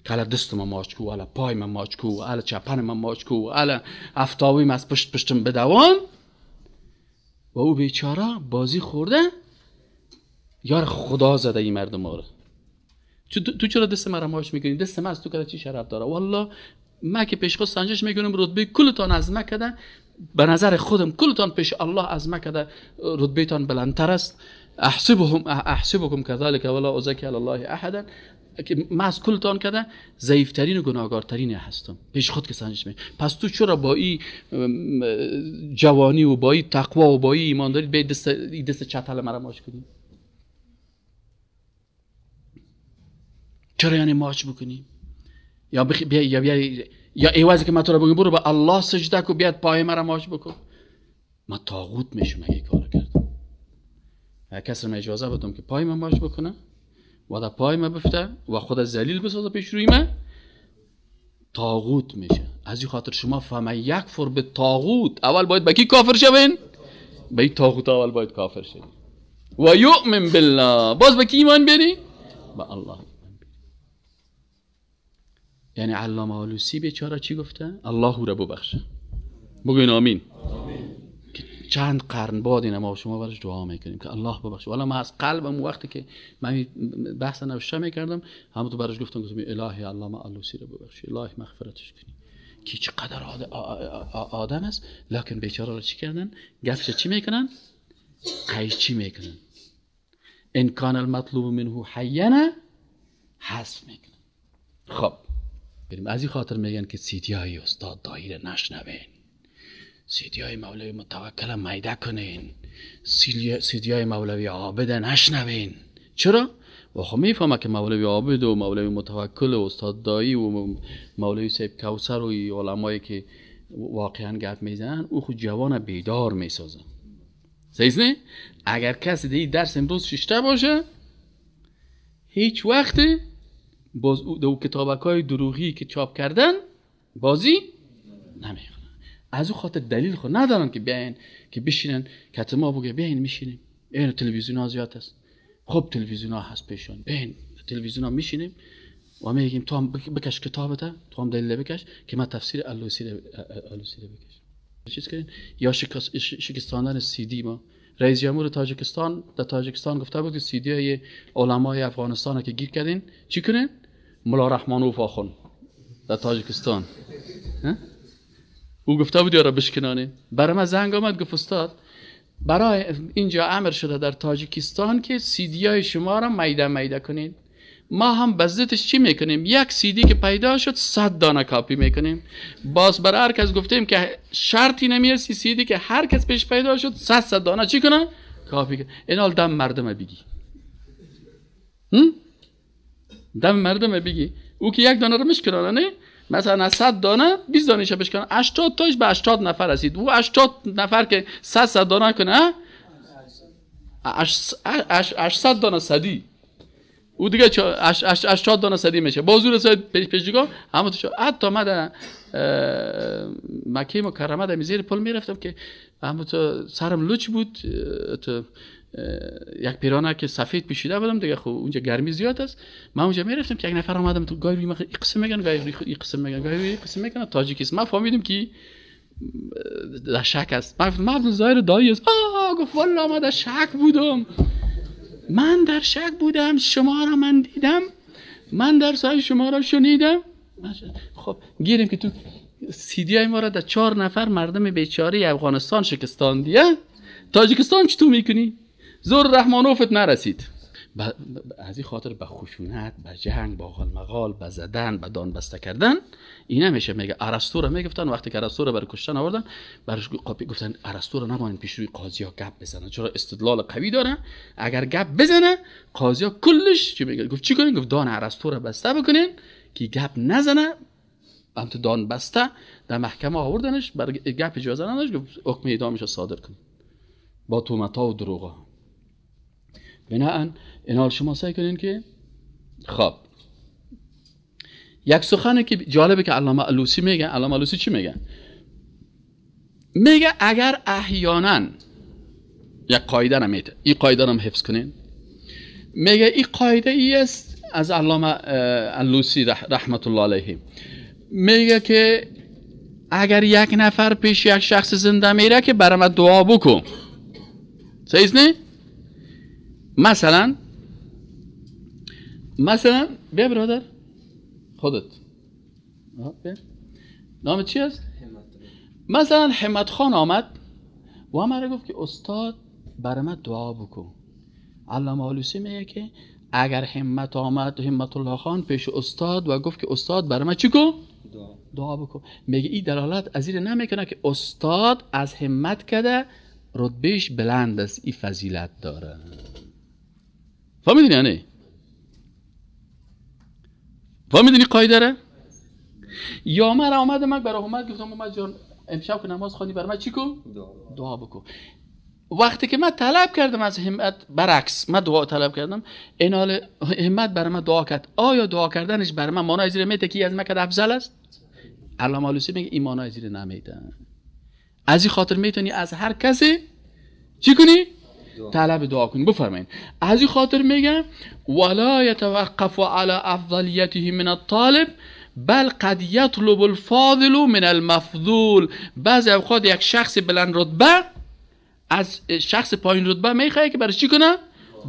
که علا دست ما ماچ کو، علا پای ما ماچ کو، علا چپن ما ماچ کو، علا افتاویم از پشت پشتم بدوان. و او بیچاره بازی خورده یار خدا زده این مردم ها رو. تو چرا دست مرا ماچ میکنی؟ دست من از تو کده چی شرف داره؟ والله ما که پیش خود سنجش میکنم رتبه کلتان از ما کده، به نظر خودم کلتان پیش الله از ما کده رتبه تان بلندتر است. احسبهم احسبکم كذلك ولا ازکی علی الله احدا، که ما از کلتان کده ضعیفترین و گناهکارترین هستم پیش خود که سنجش می. پس تو چرا با این جوانی و با این تقوا و با این ایمانداری به دست چتل مرا ماچ کنی؟ چرا یعنی ماچ بکنی؟ یا بیا یا بیا یا ایوازی که من تو رو بگم برو به الله سجده کو بیاد پای مرا ماچ بکن، من طاغوت میشم اگه کارو کردم. اگه کسی رو اجازه بدم که پای من ماچ بکنه و در پای من بفته و خود ذلیل بسازه پیش روی من، طاغوت میشه. از این خاطر شما فمن یکفر به طاغوت، اول باید به کی کافر شوین؟ به این طاغوت اول باید کافر شوین. و یؤمن بالله، باز به کی ایمان بیاری؟ به الله. یعنی علامه آلوسی بیچاره چی گفته؟ الله او را ببخشه. بگوین آمین. که چند قرن بعد این ما شما براش دعا میکنیم که الله ببخشه. والا من از قلبم وقتی که من بحث نوشته میکردم هم تو براش گفتم، گفتم الهی علامه آلوسی را ببخشی، الهی مغفرتش کنی که چقدر آدم است. لکن بیچاره را چی کردن؟ گفش چی میکنن؟ قیچی میکنن. ان کان المطلوب منه حینا حذف میکنن. خب بریم. از این خاطر میگن که سیدی های استاد دایی را نشنوین، سیدی های مولوی متوکل میده کنین، سیدی های مولوی عابد نشنوین. چرا؟ و خب میفهمه که مولوی عابد و مولوی متوکل و استاد دایی و مولوی صاحب کوثر و علمایی که واقعا گپ میزنن او خود جوان بیدار میسازن. صحیح نه؟ اگر کسی دی درس امروز ششته باشه هیچ وقت باز دو کتابک های دروغی که چاپ کردن بازی نمیخونن. از او خاطر دلیل خود ندارن که بیاین که بشینن که ما بگه بیاین میشینیم، این تلویزیون ها زیاد است، خب تلویزیون ها هست پیشان، بیاین تلویزیون ها میشینیم و میگیم تو هم بکش کتابت، تو هم دلیل بکش که من تفسیر الوسی بکش چیز کردین. یا شکستاندن سی دی، ما رئیس جمهور تاجیکستان در تاجیکستان گفته بود که سی دی های علمای افغانستان که گیر کردین چی کنین؟ ملا رحمانوف آخوند در تاجیکستان او گفته بود یارا بشکنانه. برای من زنگ آمد گفت استاد برای اینجا امر شده در تاجیکستان که سی دی های شما را میده میده کنین. ما هم بزدتش چی میکنیم؟ یک سی دی که پیدا شد 100 دانه کاپی میکنیم. باز برای هر کس گفتیم که شرطی نمیرسی سی دی که هر کس پیش پیدا شد 100 دانه چی کنه؟ کاپی کنه. این حال دم مردم بگی، دم مردم بگی او که یک دانه رو میشکنانه نه، مثلا از 100 دانه 20 دانه بشکنه، 80 تاش به 80 نفر رسید. او 80 نفر که 100 دانه کنه 800 دانه صدی، او دیگه 80 دانه صدی میشه. بازور رسید پیش دیگه همون تو. حتی من در مکه مکرمه در زیر پل میرفتم که همون تو سرم لوچ بود، تو یک پیرانه که سفید پوشیده بودم دیگه، خب اونجا گرمی زیاد است. من اونجا میرفتم که یک نفر آمدم تو گاهی این قسم میگن، گاهی این قسم میگن، گاهی این قسم میگن تاجیکیست. من فهمیدم که در شک است. من گفتم عبدالظاهر دایی است. آه گفت والله من در شک بودم، من در شک بودم، شما را من دیدم، من در سای شما را شنیدم. خب گیریم که تو سی دی های ما را در 4 نفر مردم بیچاره افغانستان شکستاندیه، تاجیکستان چطور میکنی؟ زور رحمانوفت نرسید. از این خاطر به خشونت، به جنگ، به غالمغال، به زدن، به دان بسته کردن این نمیشه. میگه ارسطو را میگفتن وقتی که ارسطو را برای کشتن آوردن براش گفتن ارسطو را نمانین پیش روی قاضی ها گپ بزنه، چرا استدلال قوی داره، اگر گپ بزنه قاضی ها کلش چی میگه؟ گفت چی کنین؟ گفت دان ارسطو را بسته بکنین که گپ نزنه. هم تو دان بسته در محکمه آوردنش، برای گپ اجازه نداشت، گفت حکم اعدامش را صادر کن با تهمت‌ها و دروغ‌ها. بناهن اینال شما سعی کنین که خب یک سخنی که جالبه که علامه علوسی میگه. علامه علوسی چی میگه؟ میگه اگر احیانا یک قاعده نمیده، این قاعده رو حفظ کنین. میگه این قاعده ای است از علامه علوسی رحمت الله علیه، میگه که اگر یک نفر پیش یک شخص زنده میره که برام دعا بکن، صحیح نه؟ مثلا بیا برادر خودت، بیا. نام چی است؟ مثلا همت خان آمد و مرا گفت که استاد برای من دعا بکن. علامه علوسی میگه که اگر همت آمد همت الله خان پیش استاد و گفت که استاد برای من چی کن؟ دعا بکن. میگه این دلالت از این نمیکنه که استاد از همت کده رتبهش بلند است، این فضیلت داره. فهمیدین یعنی؟ فهمیدین قاعده را؟ یا من آمدم من برای همت گفتم اومد جان امشب که نماز خوندی برای من چی کن؟ دعا بکن. وقتی که من طلب کردم از همت، برعکس من دعا طلب کردم، این حال همت برای من دعا کرد. آیا دعا کردنش برای من معنای زیر میته که از من کد افضل است؟ علامه علوسی میگه این معنای زیر نمیته. از این خاطر میتونی از هر کسی چی کنی؟ طلب دعا کنی. بفرمایید. از این خاطر میگم ولا يتوقف على افضلیته من الطالب بل قد یطلب الفاضل من المفضول. بعضی اوقات یک شخص بلند رتبه از شخص پایین رتبه میخواد که برای چی کنه؟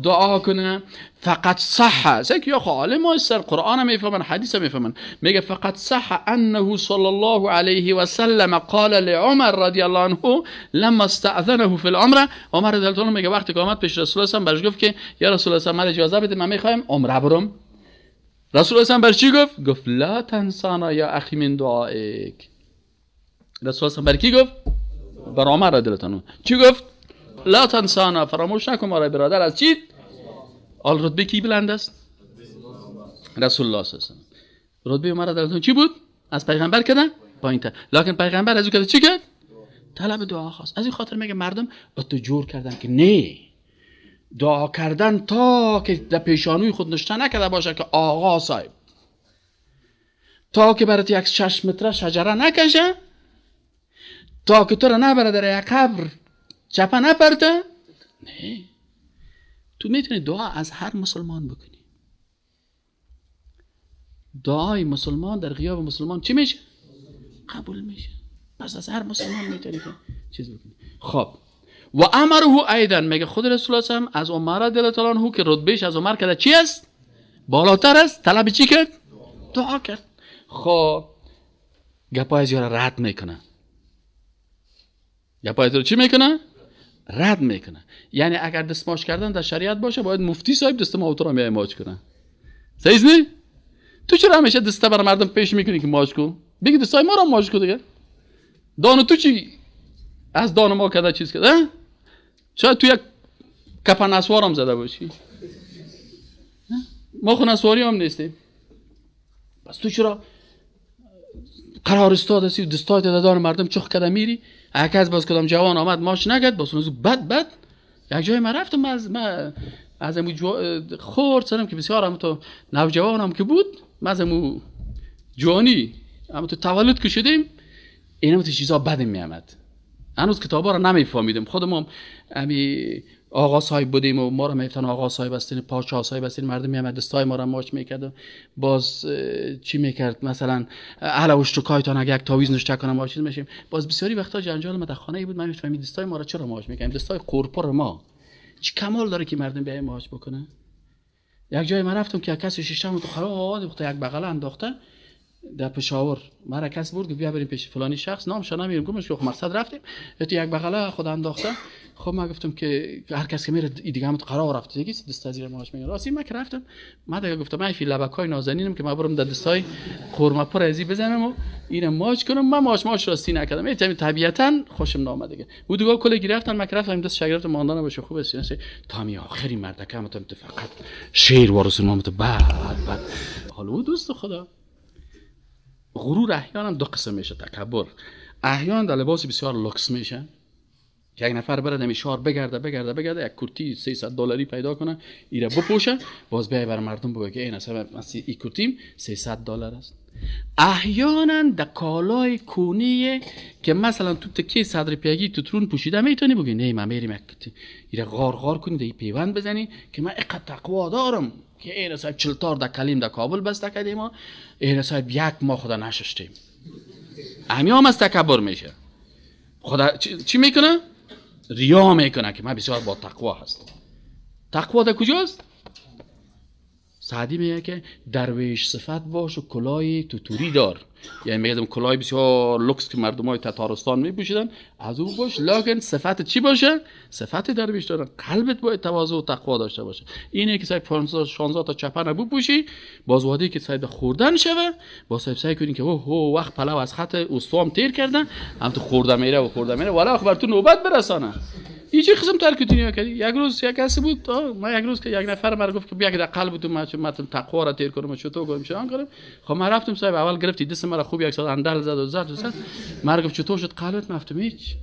دعا کنه. فقط صح، که یا عالم هستن، قرآن میفهمن، حدیث میفهمن، میگه فقط صح انه صلی الله علیه و سلم قال لعمر رضی الله عنه لما استأذنه فی العمره. عمر رضی الله عنه میگه وقتی که آمد پیش رسول الله برش گفت که یا رسول الله من اجازه بده من میخوایم عمره برم. رسول الله برش چی گفت؟ گفت لا تنسانا یا اخی من دعائک. رسول الله بر کی گفت؟ بر عمر رضی الله عنه. چی گفت؟ لا تنسانا، فراموش نکن ما را برادر. از چی؟ آل رتبه کی بلند است؟ رسول الله صلی الله علیه و سلم. رتبه عمر رضی الله عنه چی بود؟ از پیغمبر کردن پایین‌تر، لکن پیغمبر از او کرده چی کرد؟ طلب دعا خواست. از این خاطر میگه مردم اتو جور کردن که نه دعا کردن تا که در پیشانوی خود نشته نکرده باشه که آقا صاحب، تا که برات یک 6 متره شجره نکشه، تا که تو را نبره در یک قبر چپه نپرده. نه، تو میتونی دعا از هر مسلمان بکنی. دعای مسلمان در غیاب مسلمان چی میشه؟ قبول میشه. پس از هر مسلمان میتونی که چیز بکنی. خب و امره ایضا، میگه خود رسول الله هم از عمر رضی الله عنه که رتبهش از عمر کرده چی است؟ بالاتر است. طلب چی کرد؟ دعا کرد. خب گپای از یارا رد میکنه. گپای از چی میکنه؟ رد میکنه. یعنی اگر دستماش کردن در شریعت باشه باید مفتی صاحب دست ما تو را میای ماچ کنه. صحیح نه؟ تو چرا همیشه دسته بر مردم پیش میکنی که ماچ کن؟ بگی دستای ما را ماچ کن دیگه. دانو تو چی از دان ما کده چیز کرده؟ شاید تو یک کپن اسوار هم زده باشی. ما خو نسواری هم نیستیم. پس تو چرا قرار استاد هستی و دستای دادان مردم چخ کده میری؟ اگه از باز کدام جوان آمد ماچ نگد باز اون بد بد. یک جای من رفتم از امو خورد سرم که بسیار هم تو نوجوان هم که بود، من از امو جوانی هم تو تولد که شدیم اینم تو چیزا بدم میامد. هنوز کتابا رو نمیفهمیدم. خودم همی آقا صاحب بودیم و ما رو میگفتن آقا صاحب هستین، پادشاه صاحب هستین، مردم میامد دستای ما رو ماچ میکرد. باز چی میکرد؟ مثلا اهل اشتکایتان اگه یک تاویز نشته کنم ما چیز میشیم. باز بسیاری وقتا جنجال ما در خانه بود. من میفهمید دستای ما رو چرا ماچ میکنیم؟ دستای قرپر ما چی کمال داره که مردم بیای ماچ بکنه؟ یک جای من رفتم که کسی شیشم تو خراب یک بغل انداخته در پشاور. مرا کس برد گفت بیا بریم پیش فلانی شخص، نامش نمیرم، گفتم که مقصد رفتیم. تو یک بغله خود انداخته. خب من گفتم که هر کس که میره دیگه هم قرار رفت دیگه دست زیر ماش میگه. راستی من که رفتم، من دیگه گفتم من فی لبکای نازنینم که من برم در دستای خرما پر ازی بزنم و اینم ماچ کنم. من ماچ راستی نکردم. این طبیعتا خوشم نامد دیگه. او دیگه کل گرفتن، من رفتم دست شگرفت ماندن باشه خوب است. تا می آخری مردکم تو فقط شیر وارث ما تو بعد بعد. حالا دوست خدا غرور احیانا دو قسم میشه. تکبر احیانا در لباس بسیار لوکس میشه که یک نفر بره دمی شهر بگرده بگرده بگرده یک کرتی 300 دلاری پیدا کنه ایره بپوشه، باز بیای بر مردم بگه که این اصلا ای کرتیم 300 دلار است. احیانا در کالای کونیه که مثلا تو تکیه صدر پیگی تو ترون پوشیده میتونی بگی نه من میریم یک ایره غار غار کنی در پیوند بزنی که من اقد تقوا دارم که این صاحب 40 تار در کلیم در کابل بسته کردیم و این صاحب یک ماه خدا نششتیم. همی هم از تکبر میشه. خدا چی میکنه؟ ریا میکنه که من بسیار با تقوا هستم. تقوا در کجاست؟ سعدی میگه که درویش صفت باش و کلاه توتوری دار. یعنی میگه کلاه بسیار لوکس که مردم های تتارستان میپوشیدن از او باش، لکن صفت چی باشه؟ صفت درویش دارن. قلبت باید تواضع و تقوا داشته باشه. اینه که صاحب 15 16 تا چپن بپوشی، باز وادی که صاحب خوردن شوه، باز صاحب سعی کنی که اوه هو وقت پلو از خط استوام تیر کردن، هم تو خورده میره و خورده میره والا بر تو نوبت برسانه. این چه قسم ترک دنیا کردی؟ یک روز یک کسی بود، ما یک روز که یک نفر مرا گفت که بیا که در قلب تو من تقوا را تیر کنم، چطور کنم چنان کنم. خب من رفتم صاحب اول گرفتی دست مرا خوب یک ساعت اندل زد و زد و زد. مرا گفت چطور شد قلبت؟ گفتم هیچ،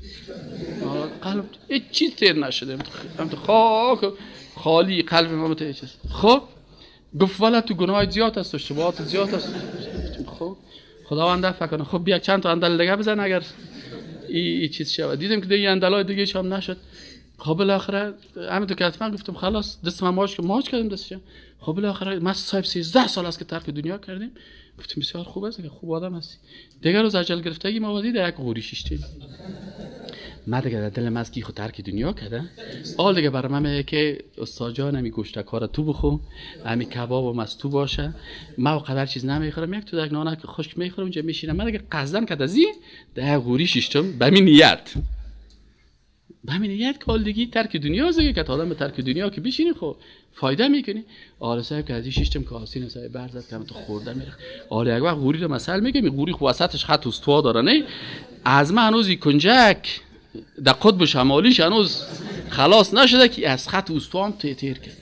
قلب هیچ چیز تیر نشده، هم تو خاک خالی قلب ما تو هیچ. خب گفت والا تو گناه زیاد است و اشتباهات زیاد است. خب خداوند عفو کنه. خب بیا چند تا اندل دیگه بزن اگر ای چیز شود. دیدم که دیگه اندلای دیگه هم نشد. خب بالاخره همین تو که حتما گفتم خلاص دست من ماچ کردم دستش. خب بالاخره ما صاحب 13 سال است که ترک دنیا کردیم. گفتم بسیار خوب است که خوب آدم هستی. دیگه روز عجل گرفتگی ما وادی در یک غوری شیشتیم. من دیگه در دلم از کی خود ترک دنیا کرده. آل دیگه برای من میگه که استاد جان همی گوشتکارا تو بخو، همی کباب از تو باشه. من قدر چیز نمیخورم، یک تو یک نانک خشک میخورم اونجا میشینم. من دیگه قصدن که از این در غوری شیشتم به همین نیت. به همین نیت که آلدگی ترک دنیا است دیگه، که آدم به ترک دنیا که بشینی خب فایده میکنی. آره صاحب که از این شیشتم که آسین صاحب برزد که تو خورده میره. آره یک وقت غوری رو مثل میگه، می غوری خب وسطش خط استوا داره نه؟ از من هنوز کنجک در قطب شمالیش هنوز خلاص نشده که از خط استوا هم تیر کرد.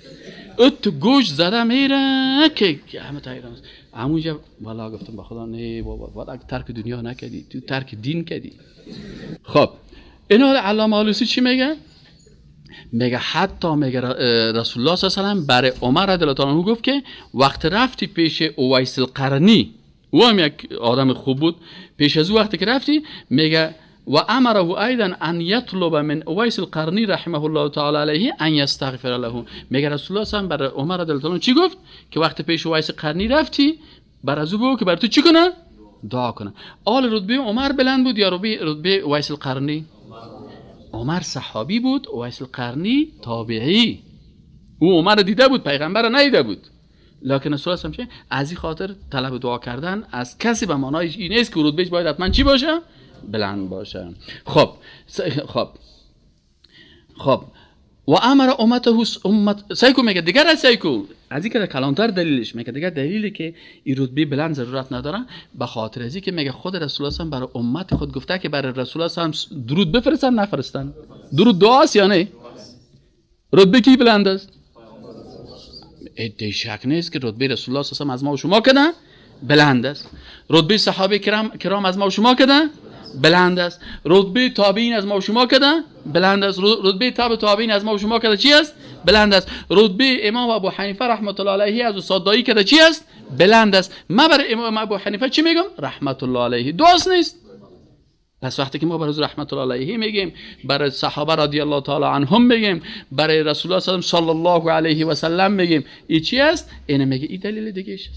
ات گوش زده میره که همه تایران است. همونجا والا گفتم به خدا نه بابا، والا ترک دنیا نکردی، تو ترک دین کردی. خب اینا علامه آلوسی چی میگه؟ میگه حتی میگه رسول الله صلی الله علیه و سلم برای عمر رضی الله عنه گفت که وقت رفتی پیش اویس القرنی، او هم یک آدم خوب بود، پیش از او وقتی که رفتی میگه و امره ایضا ان یطلب من اویس القرنی رحمه الله تعالی علیه ان یستغفر له. میگه رسول الله صلی الله علیه و برای عمر رضی الله عنه چی گفت؟ که وقتی پیش اویس قرنی رفتی بر از او بگو که بر تو چی کنه؟ دعا کنه. آل رتبه عمر بلند بود یا رتبه اویس القرنی؟ عمر صحابی بود، اویس القرنی تابعی. او عمر دیده بود، پیغمبر ندیده بود. لکن رسول الله چه؟ از این خاطر طلب دعا کردن از کسی به معنای این نیست که رتبهش باید حتما چی باشه؟ بلند باشه. خب خب خب و امر امته امت سیکو میگه دیگر از سیکو از این که کلانتر دلیلش میگه دیگر دلیلی که این رتبه بلند ضرورت نداره، به خاطر از که میگه خود رسول الله برای امت خود گفته که برای رسول الله درود بفرستن نفرستن. درود دعاست یا نه؟ رتبه کی بلند است؟ ادعای شک نیست که رتبه رسول الله صلی الله علیه و از ما و شما کده بلند است. رتبه صحابه کرام از ما و شما کده بلند است. رتبه تابعین از ما و شما کده بلند است. رتبه تابع تابعین از ما و شما کده چی است؟ بلند است. رتبه امام ابو حنیفه رحمت الله علیه از استاد دایی کده چی است؟ بلند است. ما برای امام ابو حنیفه چی میگم؟ رحمت الله علیه. دوست نیست. پس وقتی که ما برای رحمت الله علیه میگیم، برای صحابه رضی الله تعالی عنهم میگیم، برای رسول الله صلی الله علیه و سلم میگیم، این چی است؟ اینه میگه این دلیل دیگه است.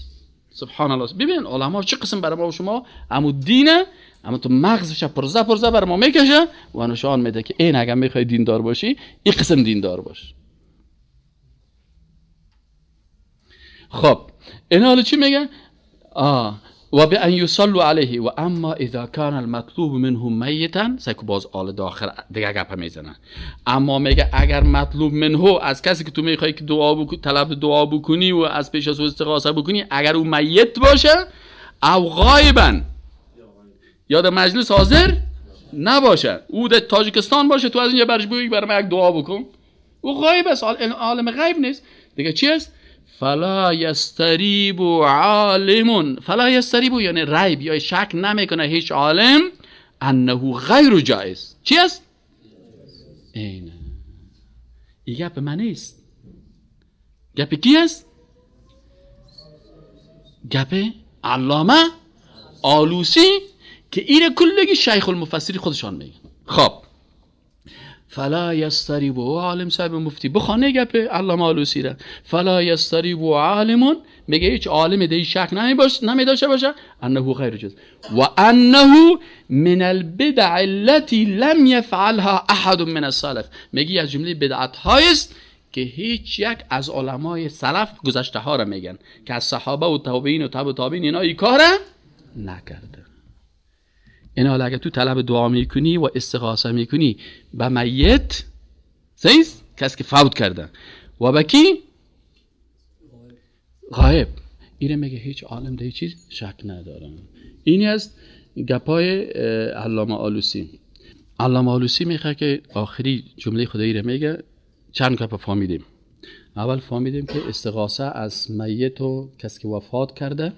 سبحان الله. ببین علما چه قسم برای ما و شما امو دینه، اما تو مغزش پرزه پرزه بر ما میکشه و نشان میده که این اگر میخوای دیندار باشی این قسم دیندار باش. خب این حالا چی میگه؟ و به ان یصلوا علیه و اما اذا کان المطلوب منه میتا، سیکو باز آل داخل دیگه گپ میزنه. اما میگه اگر مطلوب منه از کسی که تو میخوای که دعا طلب دعا بکنی و از پیش از او استغاثه بکنی، اگر او میت باشه او غایبا، یا در مجلس حاضر نباشه، او در تاجیکستان باشه، تو از اینجا برش بگی برای من یک دعا بکن، او غایب است، عالم غیب نیست دیگه. چی است؟ فلا یستریب عالم، فلا یستریب یعنی ریب یا شک نمیکنه هیچ عالم انه غیر جایز. چی است؟ اینه. این گپ من نیست، گپ کی است؟ گپ علامه آلوسی که این کلگی شیخ المفسری خودشان میگن. خب فلا یستریب عالم صاحب مفتی بخوانه گپ علامه آلوسی را، فلا یستریب عالم میگه هیچ عالم دیگه شک نمی داشته باشه انه غیر جایز و انه من البدع التي لم يفعلها احد من السلف. میگه از جمله بدعت هایست که هیچ یک از علمای سلف گذشته ها را میگن که از صحابه و تابعین و تابع تابعین اینا این کار نکرده. اینا حالا اگه تو طلب دعا میکنی و استغاثه میکنی به میت، صحیح، کسی که فوت کرده، و به کی؟ غایب. اینه میگه هیچ عالم ده چیز شک نداره. اینی از گپای علامه آلوسی. علامه آلوسی میخواد که آخری جمله خدایی رو میگه. چند گپ فهمیدیم. اول فهمیدیم که استغاثه از میت و کسی که وفات کرده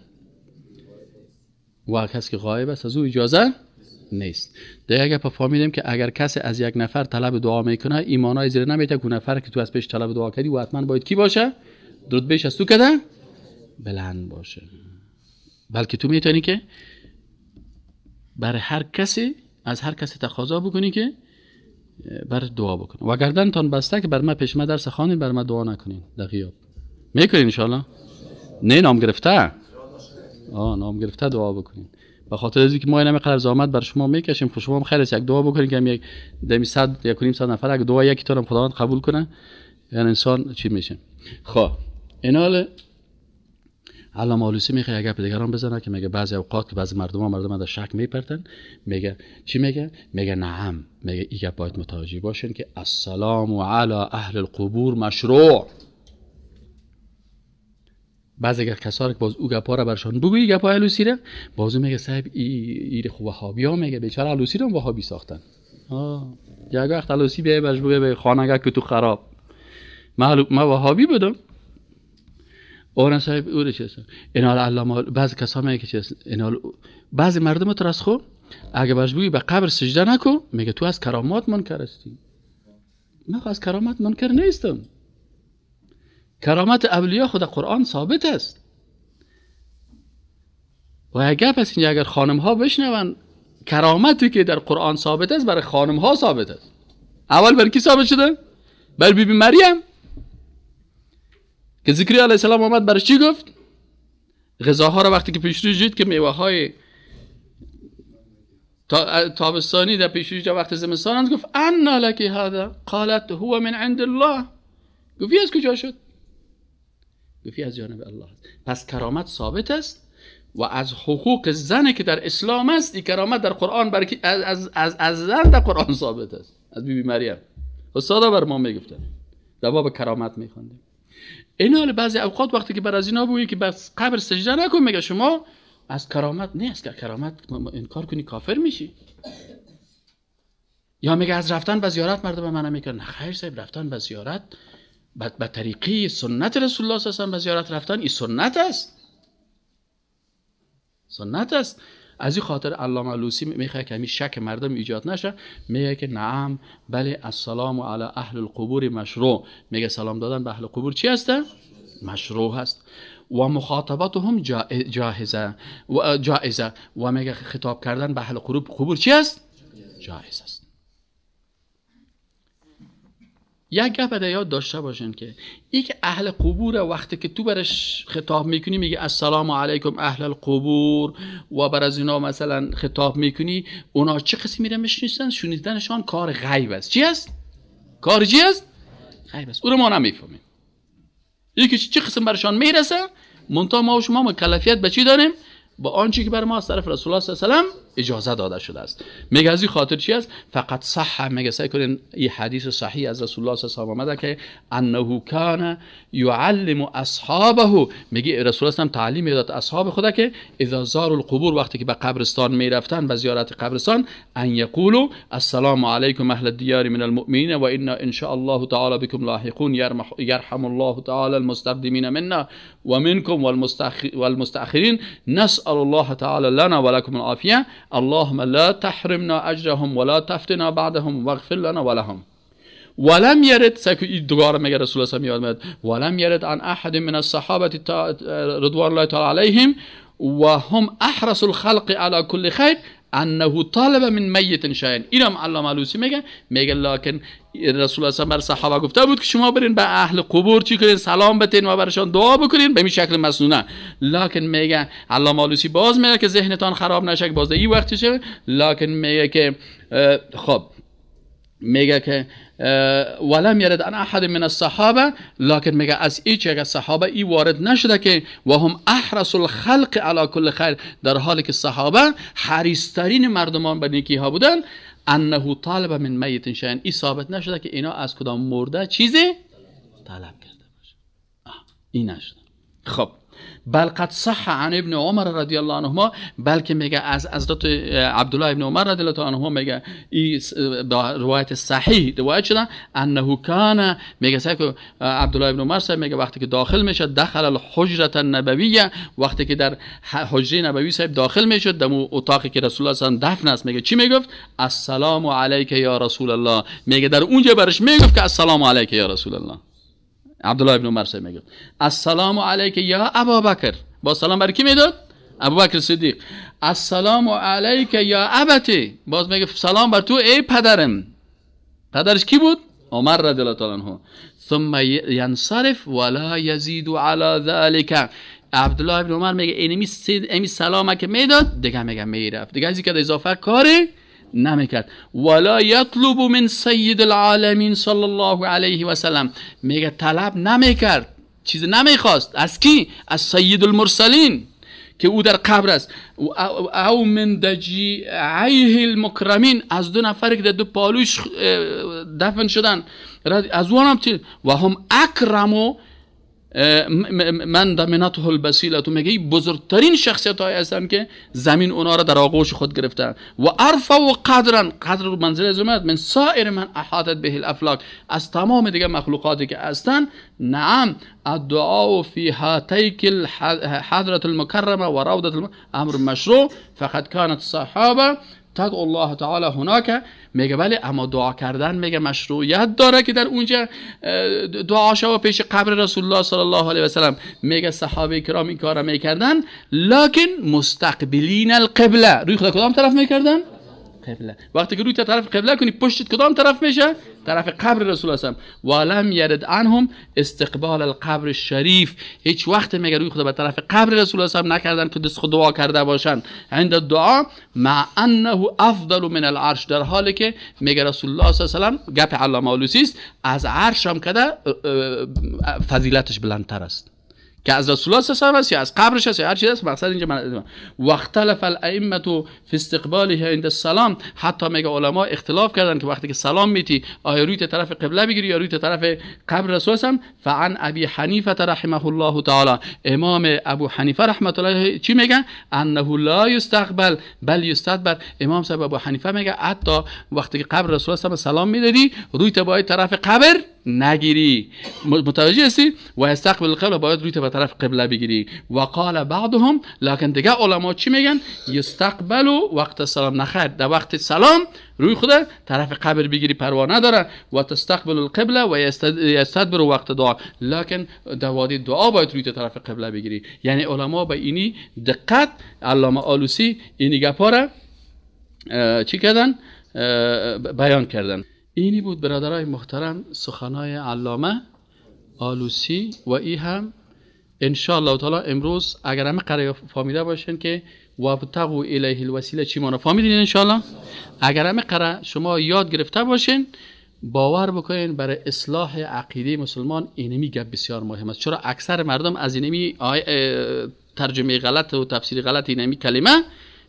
و کسی که غایب است از او اجازه نیست. دیگه گپ فهمیدیم که اگر کسی از یک نفر طلب دعا میکنه ایمانای زیر نمیته که نفر که تو از پیش طلب دعا کردی و حتما باید کی باشه؟ رتبهش از تو کده بلند باشه. بلکه تو میتونی که برای هر کسی از هر کسی تقاضا بکنی که بر دعا بکنه. و گردنتان بسته که بر ما پیش ما درس خوانین، بر ما دعا نکنین در غیاب. میکنین ان شاء الله؟ نه نام گرفته، نام گرفته دعا بکنین. به خاطر از اینکه ما این قدر زحمت بر شما میکشیم، خب شما هم خیر است یک دعا بکنین که یک دمی صد یک نیم صد نفر اگه دعا یکی تا خداوند قبول کنه، یعنی انسان چی میشه. خب این حال علامه آلوسی میخواد اگه دیگران بزنه که میگه بعضی اوقات که بعضی مردم در شک میپرتن، میگه چی میگه؟ میگه نعم، میگه ایگه باید متوجه باشین که السلام علی اهل القبور مشروع. بعضی اگر کسایی که باز او گپا را برشان بگویی گپای آلوسی را، بازو میگه صاحب ایر خو وهابی ها، میگه بیچاره آلوسی رو وهابی ساختن. یک وقت آلوسی بیای برش بگه به خانگه که تو خراب، ما وهابی بودم. اون صاحب او رو چیست؟ اینال علامه بعضی کسا میگه که چیست؟ اینال بعضی مردم تو از خو اگه برش بگویی به قبر سجده نکن، میگه تو از کرامات منکر هستی. من از کرامت منکر نیستم. کرامت اولیاء خود قرآن ثابت است. و اگر پس اینجا اگر خانم ها بشنون، کرامتی که در قرآن ثابت است برای خانم ها ثابت است. اول بر کی ثابت شده؟ بر بی بی مریم که ذکری علیه السلام آمد برش چی گفت؟ غذاها را وقتی که پیش روی دید که میوه های تابستانی در پیش روی وقت زمستان گفت انا لک هذا قالت هو من عند الله. گفت از کجا شد؟ گفت از جانب الله است. پس کرامت ثابت است و از حقوق زن که در اسلام است، این کرامت در قرآن برای از زن در قرآن ثابت است، از بی بی مریم. استادا بر ما میگفتن در باب کرامت میخوندیم. این حال بعضی اوقات وقتی که بر از اینا بگویی که بس قبر سجده نکن، میگه شما از کرامت نیست که کرامت انکار کنی کافر میشی. یا میگه از رفتن به زیارت مردم منع میکنن. نه خیر صاحب، رفتن به زیارت به طریقی سنت رسول الله صلی الله علیه و آله به زیارت رفتن این سنت است، سنت است. از این خاطر علامه علوسی میخواد که همین شک مردم ایجاد نشه، میگه که نعم بله السلام علی اهل القبور مشروع. میگه سلام دادن به اهل قبور چی هست؟ مشروع هست. و مخاطبتهم جاهزه و جائزه. و میگه خطاب کردن به اهل قبور چی است؟ جایز است. یک گپ در یاد داشته باشین که ای که اهل قبور وقتی که تو برش خطاب میکنی میگه السلام علیکم اهل القبور و بر از اینا مثلا خطاب میکنی، اونا چه قسمی میره میشنیسن؟ شنیدنشان کار غیب است. چی است؟ کار چی است؟ غیب است. او رو ما نمیفهمیم. یکی چه قسم برشان میرسه، منتها ما و شما مکلفیت به چی داریم؟ با آنچه که بر ما از طرف رسول الله صلی الله علیه و سلم اجازه داده شده است. میگه از این خاطر چی است؟ فقط صح. میگه سعی کنین این حدیث صحیح از رسول الله صلی الله علیه و آمده که انه کان یعلم اصحابه. میگه رسول الله تعلیم میداد اصحاب خدا که اذا زاروا القبور، وقتی که به قبرستان میرفتن به زیارت قبرستان، ان یقولوا السلام علیکم اهل الدیار من المؤمنین و انا ان شاء الله تعالی بكم لاحقون یرحم الله تعالی المستقدمین منا و منکم والمستأخرین نسأل الله تعالی لنا ولكم العافیه اللهم لا تحرمنا اجرهم ولا تفتنا بعدهم واغفر لنا ولهم. ولم يرد سكو دوباره میگه رسول الله صلی الله علیه و ولم يرد عن احد من الصحابه رضوان الله تعالی علیهم وهم احرص الخلق على كل خير انه طالب من میت شيئا. اینم علامه علوسی میگه، میگه لکن رسول الله بر صحابه گفته بود که شما برین به اهل قبور چی کنین؟ سلام بتین و برشان دعا بکنین به این شکل مسنونه. لکن میگه علامه علوسی باز میگه که ذهنتان خراب نشه که باز این وقتی شه. لکن میگه که خب میگه که ولم یرد عن احد من الصحابه، لکن میگه از هیچ یک از صحابه ای وارد نشده که و هم احرص الخلق علی کل خیر، در حالی که صحابه حریصترین مردمان به نیکی ها بودن، انه طالب من میت شیئا، ای ثابت نشده که اینا از کدام مرده چیزی طلب کرده باشه. این نشده. خب بل قد صح عن ابن عمر رضی الله عنهما، بلکه میگه از حضرت عبدالله ابن عمر رضی الله عنهما میگه این روایت صحیح روایت شده انه کان، میگه سعی عبدالله ابن عمر صاحب میگه وقتی که داخل میشه دخل الحجره النبویه، وقتی که در حجره نبوی صاحب داخل میشد در اتاقی که رسول الله صلی الله علیه و دفن است، میگه چی میگفت؟ السلام علیک یا رسول الله. میگه در اونجا برش میگفت که السلام علیک یا رسول الله. عبدالله ابن عمر صاحب میگه السلام علیک یا ابابکر، با سلام بر کی میداد؟ ابوبکر صدیق. السلام علیک یا ابتی، باز میگه سلام بر تو ای پدرم. پدرش کی بود؟ عمر رضی الله تعالی عنه. ثم ینصرف ولا یزید علی ذلک. عبدالله ابن عمر میگه اینمی سلام که میداد دیگه میگه میرفت، دیگه از اینکه اضافه کاری نمیکرد. ولا یطلب من سید العالمین صلی الله علیه و سلم، میگه طلب نمیکرد، چیز نمیخواست از کی؟ از سید المرسلین که او در قبر است، او من دجیعیه المکرمین، از دو نفر که در دو پالوش دفن شدن از اون هم و هم اکرمو من دمنته البسیله، تو میگه بزرگترین شخصیت های هستن که زمین اونا را در آغوش خود گرفتن، و ارفع و قدرن، قدر منزل از من سایر من احاطت به الافلاک، از تمام دیگه مخلوقاتی که هستن. نعم الدعاء فی هاتیک الحضرة المکرمه و روضة امر مشروع فقد كانت الصحابه تدعو الله تعالی هناک. میگه بله، اما دعا کردن میگه مشروعیت داره که در اونجا دعا شو پیش قبر رسول الله صلی الله علیه و سلم. میگه صحابه کرام این کارا میکردن، لکن مستقبلین القبله، روی خدا کدام طرف میکردن؟ قبله. وقتی که روی طرف قبله کنی پشتت کدام طرف میشه؟ طرف قبر رسول الله صلی الله علیه و ولم یرد عنهم استقبال القبر الشریف. هیچ وقت میگه روی خدا به طرف قبر رسول الله صلی الله علیه و نکردن که دست خود دعا کرده باشن عند الدعا مع انه افضل من العرش، در حالی که میگه رسول الله صلی الله علیه و سلم گپ علامه آلوسی است، از عرش هم کده فضیلتش بلندتر است که از رسول الله صلی الله علیه و است یا از قبرش است یا هر چیز است. مقصد اینجا من واختلف الائمه فی استقباله عند السلام، حتی میگه علما اختلاف کردن که وقتی که سلام میتی آیا روی طرف قبله بگیری یا روی طرف قبر رسول الله. فعن ابی حنیفه رحمه الله تعالی، امام ابو حنیفه رحمه الله چی میگه؟ انه لا یستقبل بل یستدبر. امام صاحب ابو حنیفه میگه حتی وقتی که قبر رسول الله سلام میدادی روی باید طرف قبر نگیری، متوجه هستی؟ و استقبل القبله، باید روی به طرف قبله بگیری. و قال بعضهم، لکن دیگه علما چی میگن؟ یستقبل وقت السلام، نخیر در وقت سلام روی خود طرف قبر بگیری پروا نداره، و تستقبل القبله و یستدبر وقت دعا، لکن در وادی دعا باید روی طرف قبله بگیری. یعنی علما به اینی دقت علامه آلوسی اینی گپا را چی کردن؟ بیان کردن. اینی بود برادرای محترم سخنای علامه آلوسی. و ای هم انشاءالله تعالی امروز اگر همه قرار فهمیده باشین که وابتغوا الیه الوسیله چی مانا فهمیدین انشاءالله، اگر همه قرار شما یاد گرفته باشین باور بکنین برای اصلاح عقیده مسلمان اینمی گپ بسیار مهم است. چرا اکثر مردم از اینمی ترجمه غلط و تفسیر غلط اینمی کلمه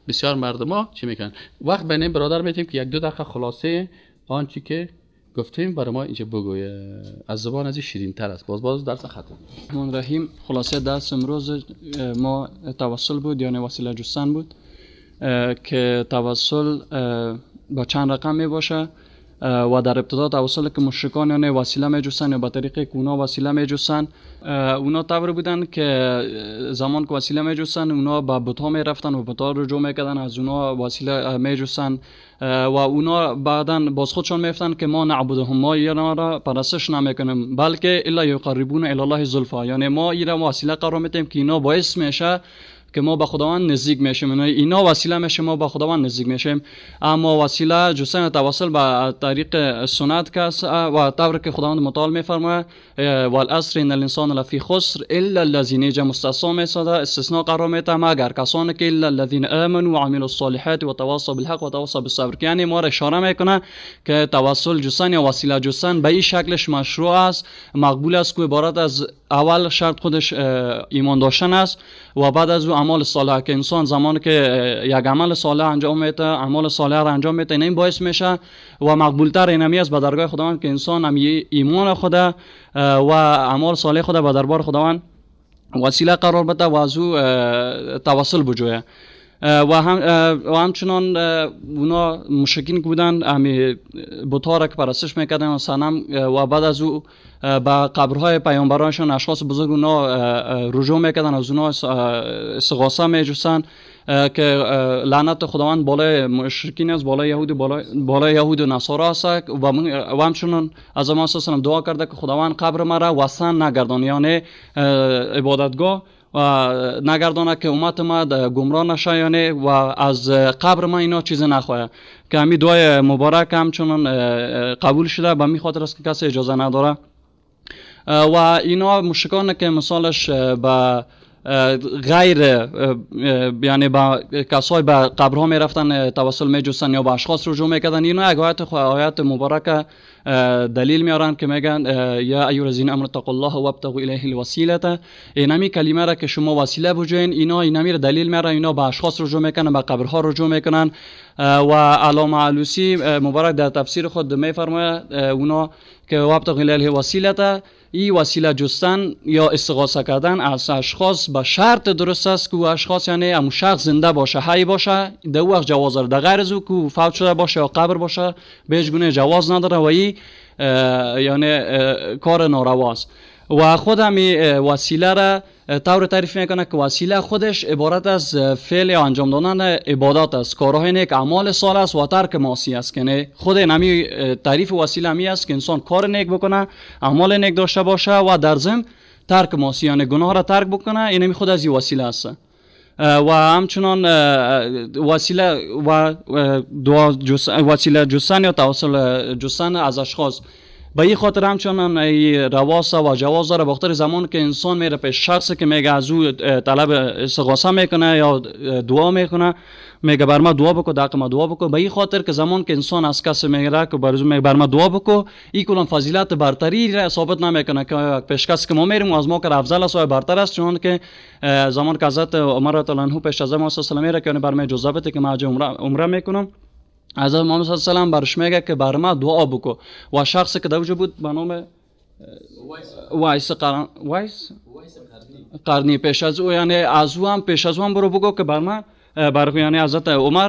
بسیار مردم ها چی میکنن. وقت بین این برادر میتیم که یک دو دقیقه خلاصه آنچه که گفتیم برای ما اینجا بگویه، از زبان از شیرین تر است. باز درس ختم. الرحمن الرحیم. خلاصه درس امروز ما توسل بود، یعنی وسیله جستن بود که توسل با چند رقم می باشه و در ابتدا توسل که مشرکان یعنی وسیله می جستن یا به طریق که اونا وسیله می جستن، اونا طور بودن که زمان که وسیله می جستن اونا به بت‌ها می رفتن و بت‌ها رجوع میکردن، از اونا وسیله می جستن و اونا بعدا باز خودشان میفتن که ما نعبدهم، ما اینا را پرستش نمیکنیم بلکه الا یقربون الی الله زلفا، یعنی ما اینا وسیله قرار میدیم که اینا باعث میشه که ما به خداوند نزدیک میشیم، اینا وسیله میشه ما به خداوند نزدیک میشیم. اما وسیله جستن توسل به طریق سنت کس و طور که خداوند متعال میفرماید والعصر ان الانسان لفی خسر الا الذین جا مستثنا میساده، استثناء قرار میده مگر کسانی که الا الذین آمنوا وعملوا الصالحات وتواصوا بالحق وتواصوا بالصبر، یعنی ما را اشاره میکنه که توسل جستن یا وسیله جستن به این شکلش مشروع است، مقبول است که عبارت از اول شرط خودش ایمان داشتن است و بعد از او اعمال صالح، که انسان زمانی که یک عمل صالح انجام میده، اعمال صالح را انجام میده، این باعث میشه و مقبولتر اینمی است به درگاه خداوند که انسان هم ایمان خود و اعمال صالح خود به دربار خداوند وسیله قرار بده و از او توسل بجویه. و همچنان اونا مشرکین که بودن همی بت‌ها را که پرستش میکردن و صنم و بعد از او به قبرهای پیامبرانشان اشخاص بزرگ اونا رجوع میکردن، از اونا استغاثه میجستن که لعنت خداوند بالای مشرکین است، بالای یهود، بالای یهود و نصارا است. و همچنان از ما اساسا دعا کرده که خداوند قبر مرا وثن نگردان، یعنی عبادتگاه و نگردانه که امت ما گمراه نشه، یعنی و از قبر ما اینا چیز نخواه، که همی دعای مبارک همچنان قبول شده. به می خاطر است که کسی اجازه نداره. و اینا مشرکان که مثالش به غیر یعنی با کسای به قبرها میرفتن توسل میجستن یا به اشخاص رجوع میکردن، اینا یک آیت مبارک دلیل میارن که میگن یا ایها الذین آمنوا اتقوا الله وابتغوا الیه الوسیله، اینمی کلمه را که شما وسیله بجوین، اینا اینمی را دلیل میارن، اینا به اشخاص رجوع میکنن، به قبرها رجوع میکنن. و علامه علوسی مبارک در تفسیر خود میفرماید اونا که وابتغوا الیه الوسیله، این وسیله جستن یا استغاثه کردن از اشخاص به شرط درست است که اشخاص یعنی امو شخص زنده باشه، حی باشه، در وقت جواز داره، در غیر از او که فوت شده باشه یا قبر باشه به هیچ گونه جواز نداره و این یعنی کار ناروا است. و خود همی وسیله را طور تعریف میکنه که وسیله خودش عبارت از فعل یا انجام دادن عبادات است، کارهای نیک، اعمال صالح است و ترک معاصی است. که خود همی تعریف وسیله همی است که انسان کار نیک بکنه، اعمال نیک داشته باشه و در ضمن ترک معاصی، یعنی گناه را ترک بکنه، این همی خود از این وسیله است. و همچنان وسیله و دعا وسیله جستن یا توسل جستن از اشخاص به این خاطر همچنان رواس و جواز داره، بخاطر زمان که انسان میره پیش شخصی که میگه از او طلب استغاثه میکنه یا دعا میکنه، میگه بر ما دعا بکو، در ما دعا بکو، به این خاطر که زمان که انسان از کس میگه که بر میگه بر ما دعا بکو، این کلام فضیلت برتری را ثابت نمیکنه که پیش کس که ما میریم از ما که افضل است و برتر است. چون که زمان که حضرت عمر رضی الله عنه پیش از ما صلی الله علیه و که بر ما اجازه بده که ما عمره میکنم، حضرت محمد صلی الله علیه و سلم برش میگه که بر ما دعا بکو. و شخصی که در بود به نام ویس قرنی پیش از او، یعنی از او هم پیش از او هم برو بگو که بر ما بر یعنی حضرت عمر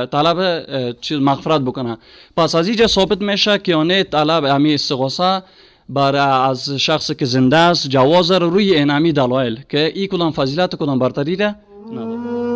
طلب چیز مغفرت بکنه. پس از اینجا ثابت میشه که یعنی طلب امی استغاثه بر از شخصی که زنده است جواز روی انامی دلایل که ای کدام فضیلت کدام برتری را نداره.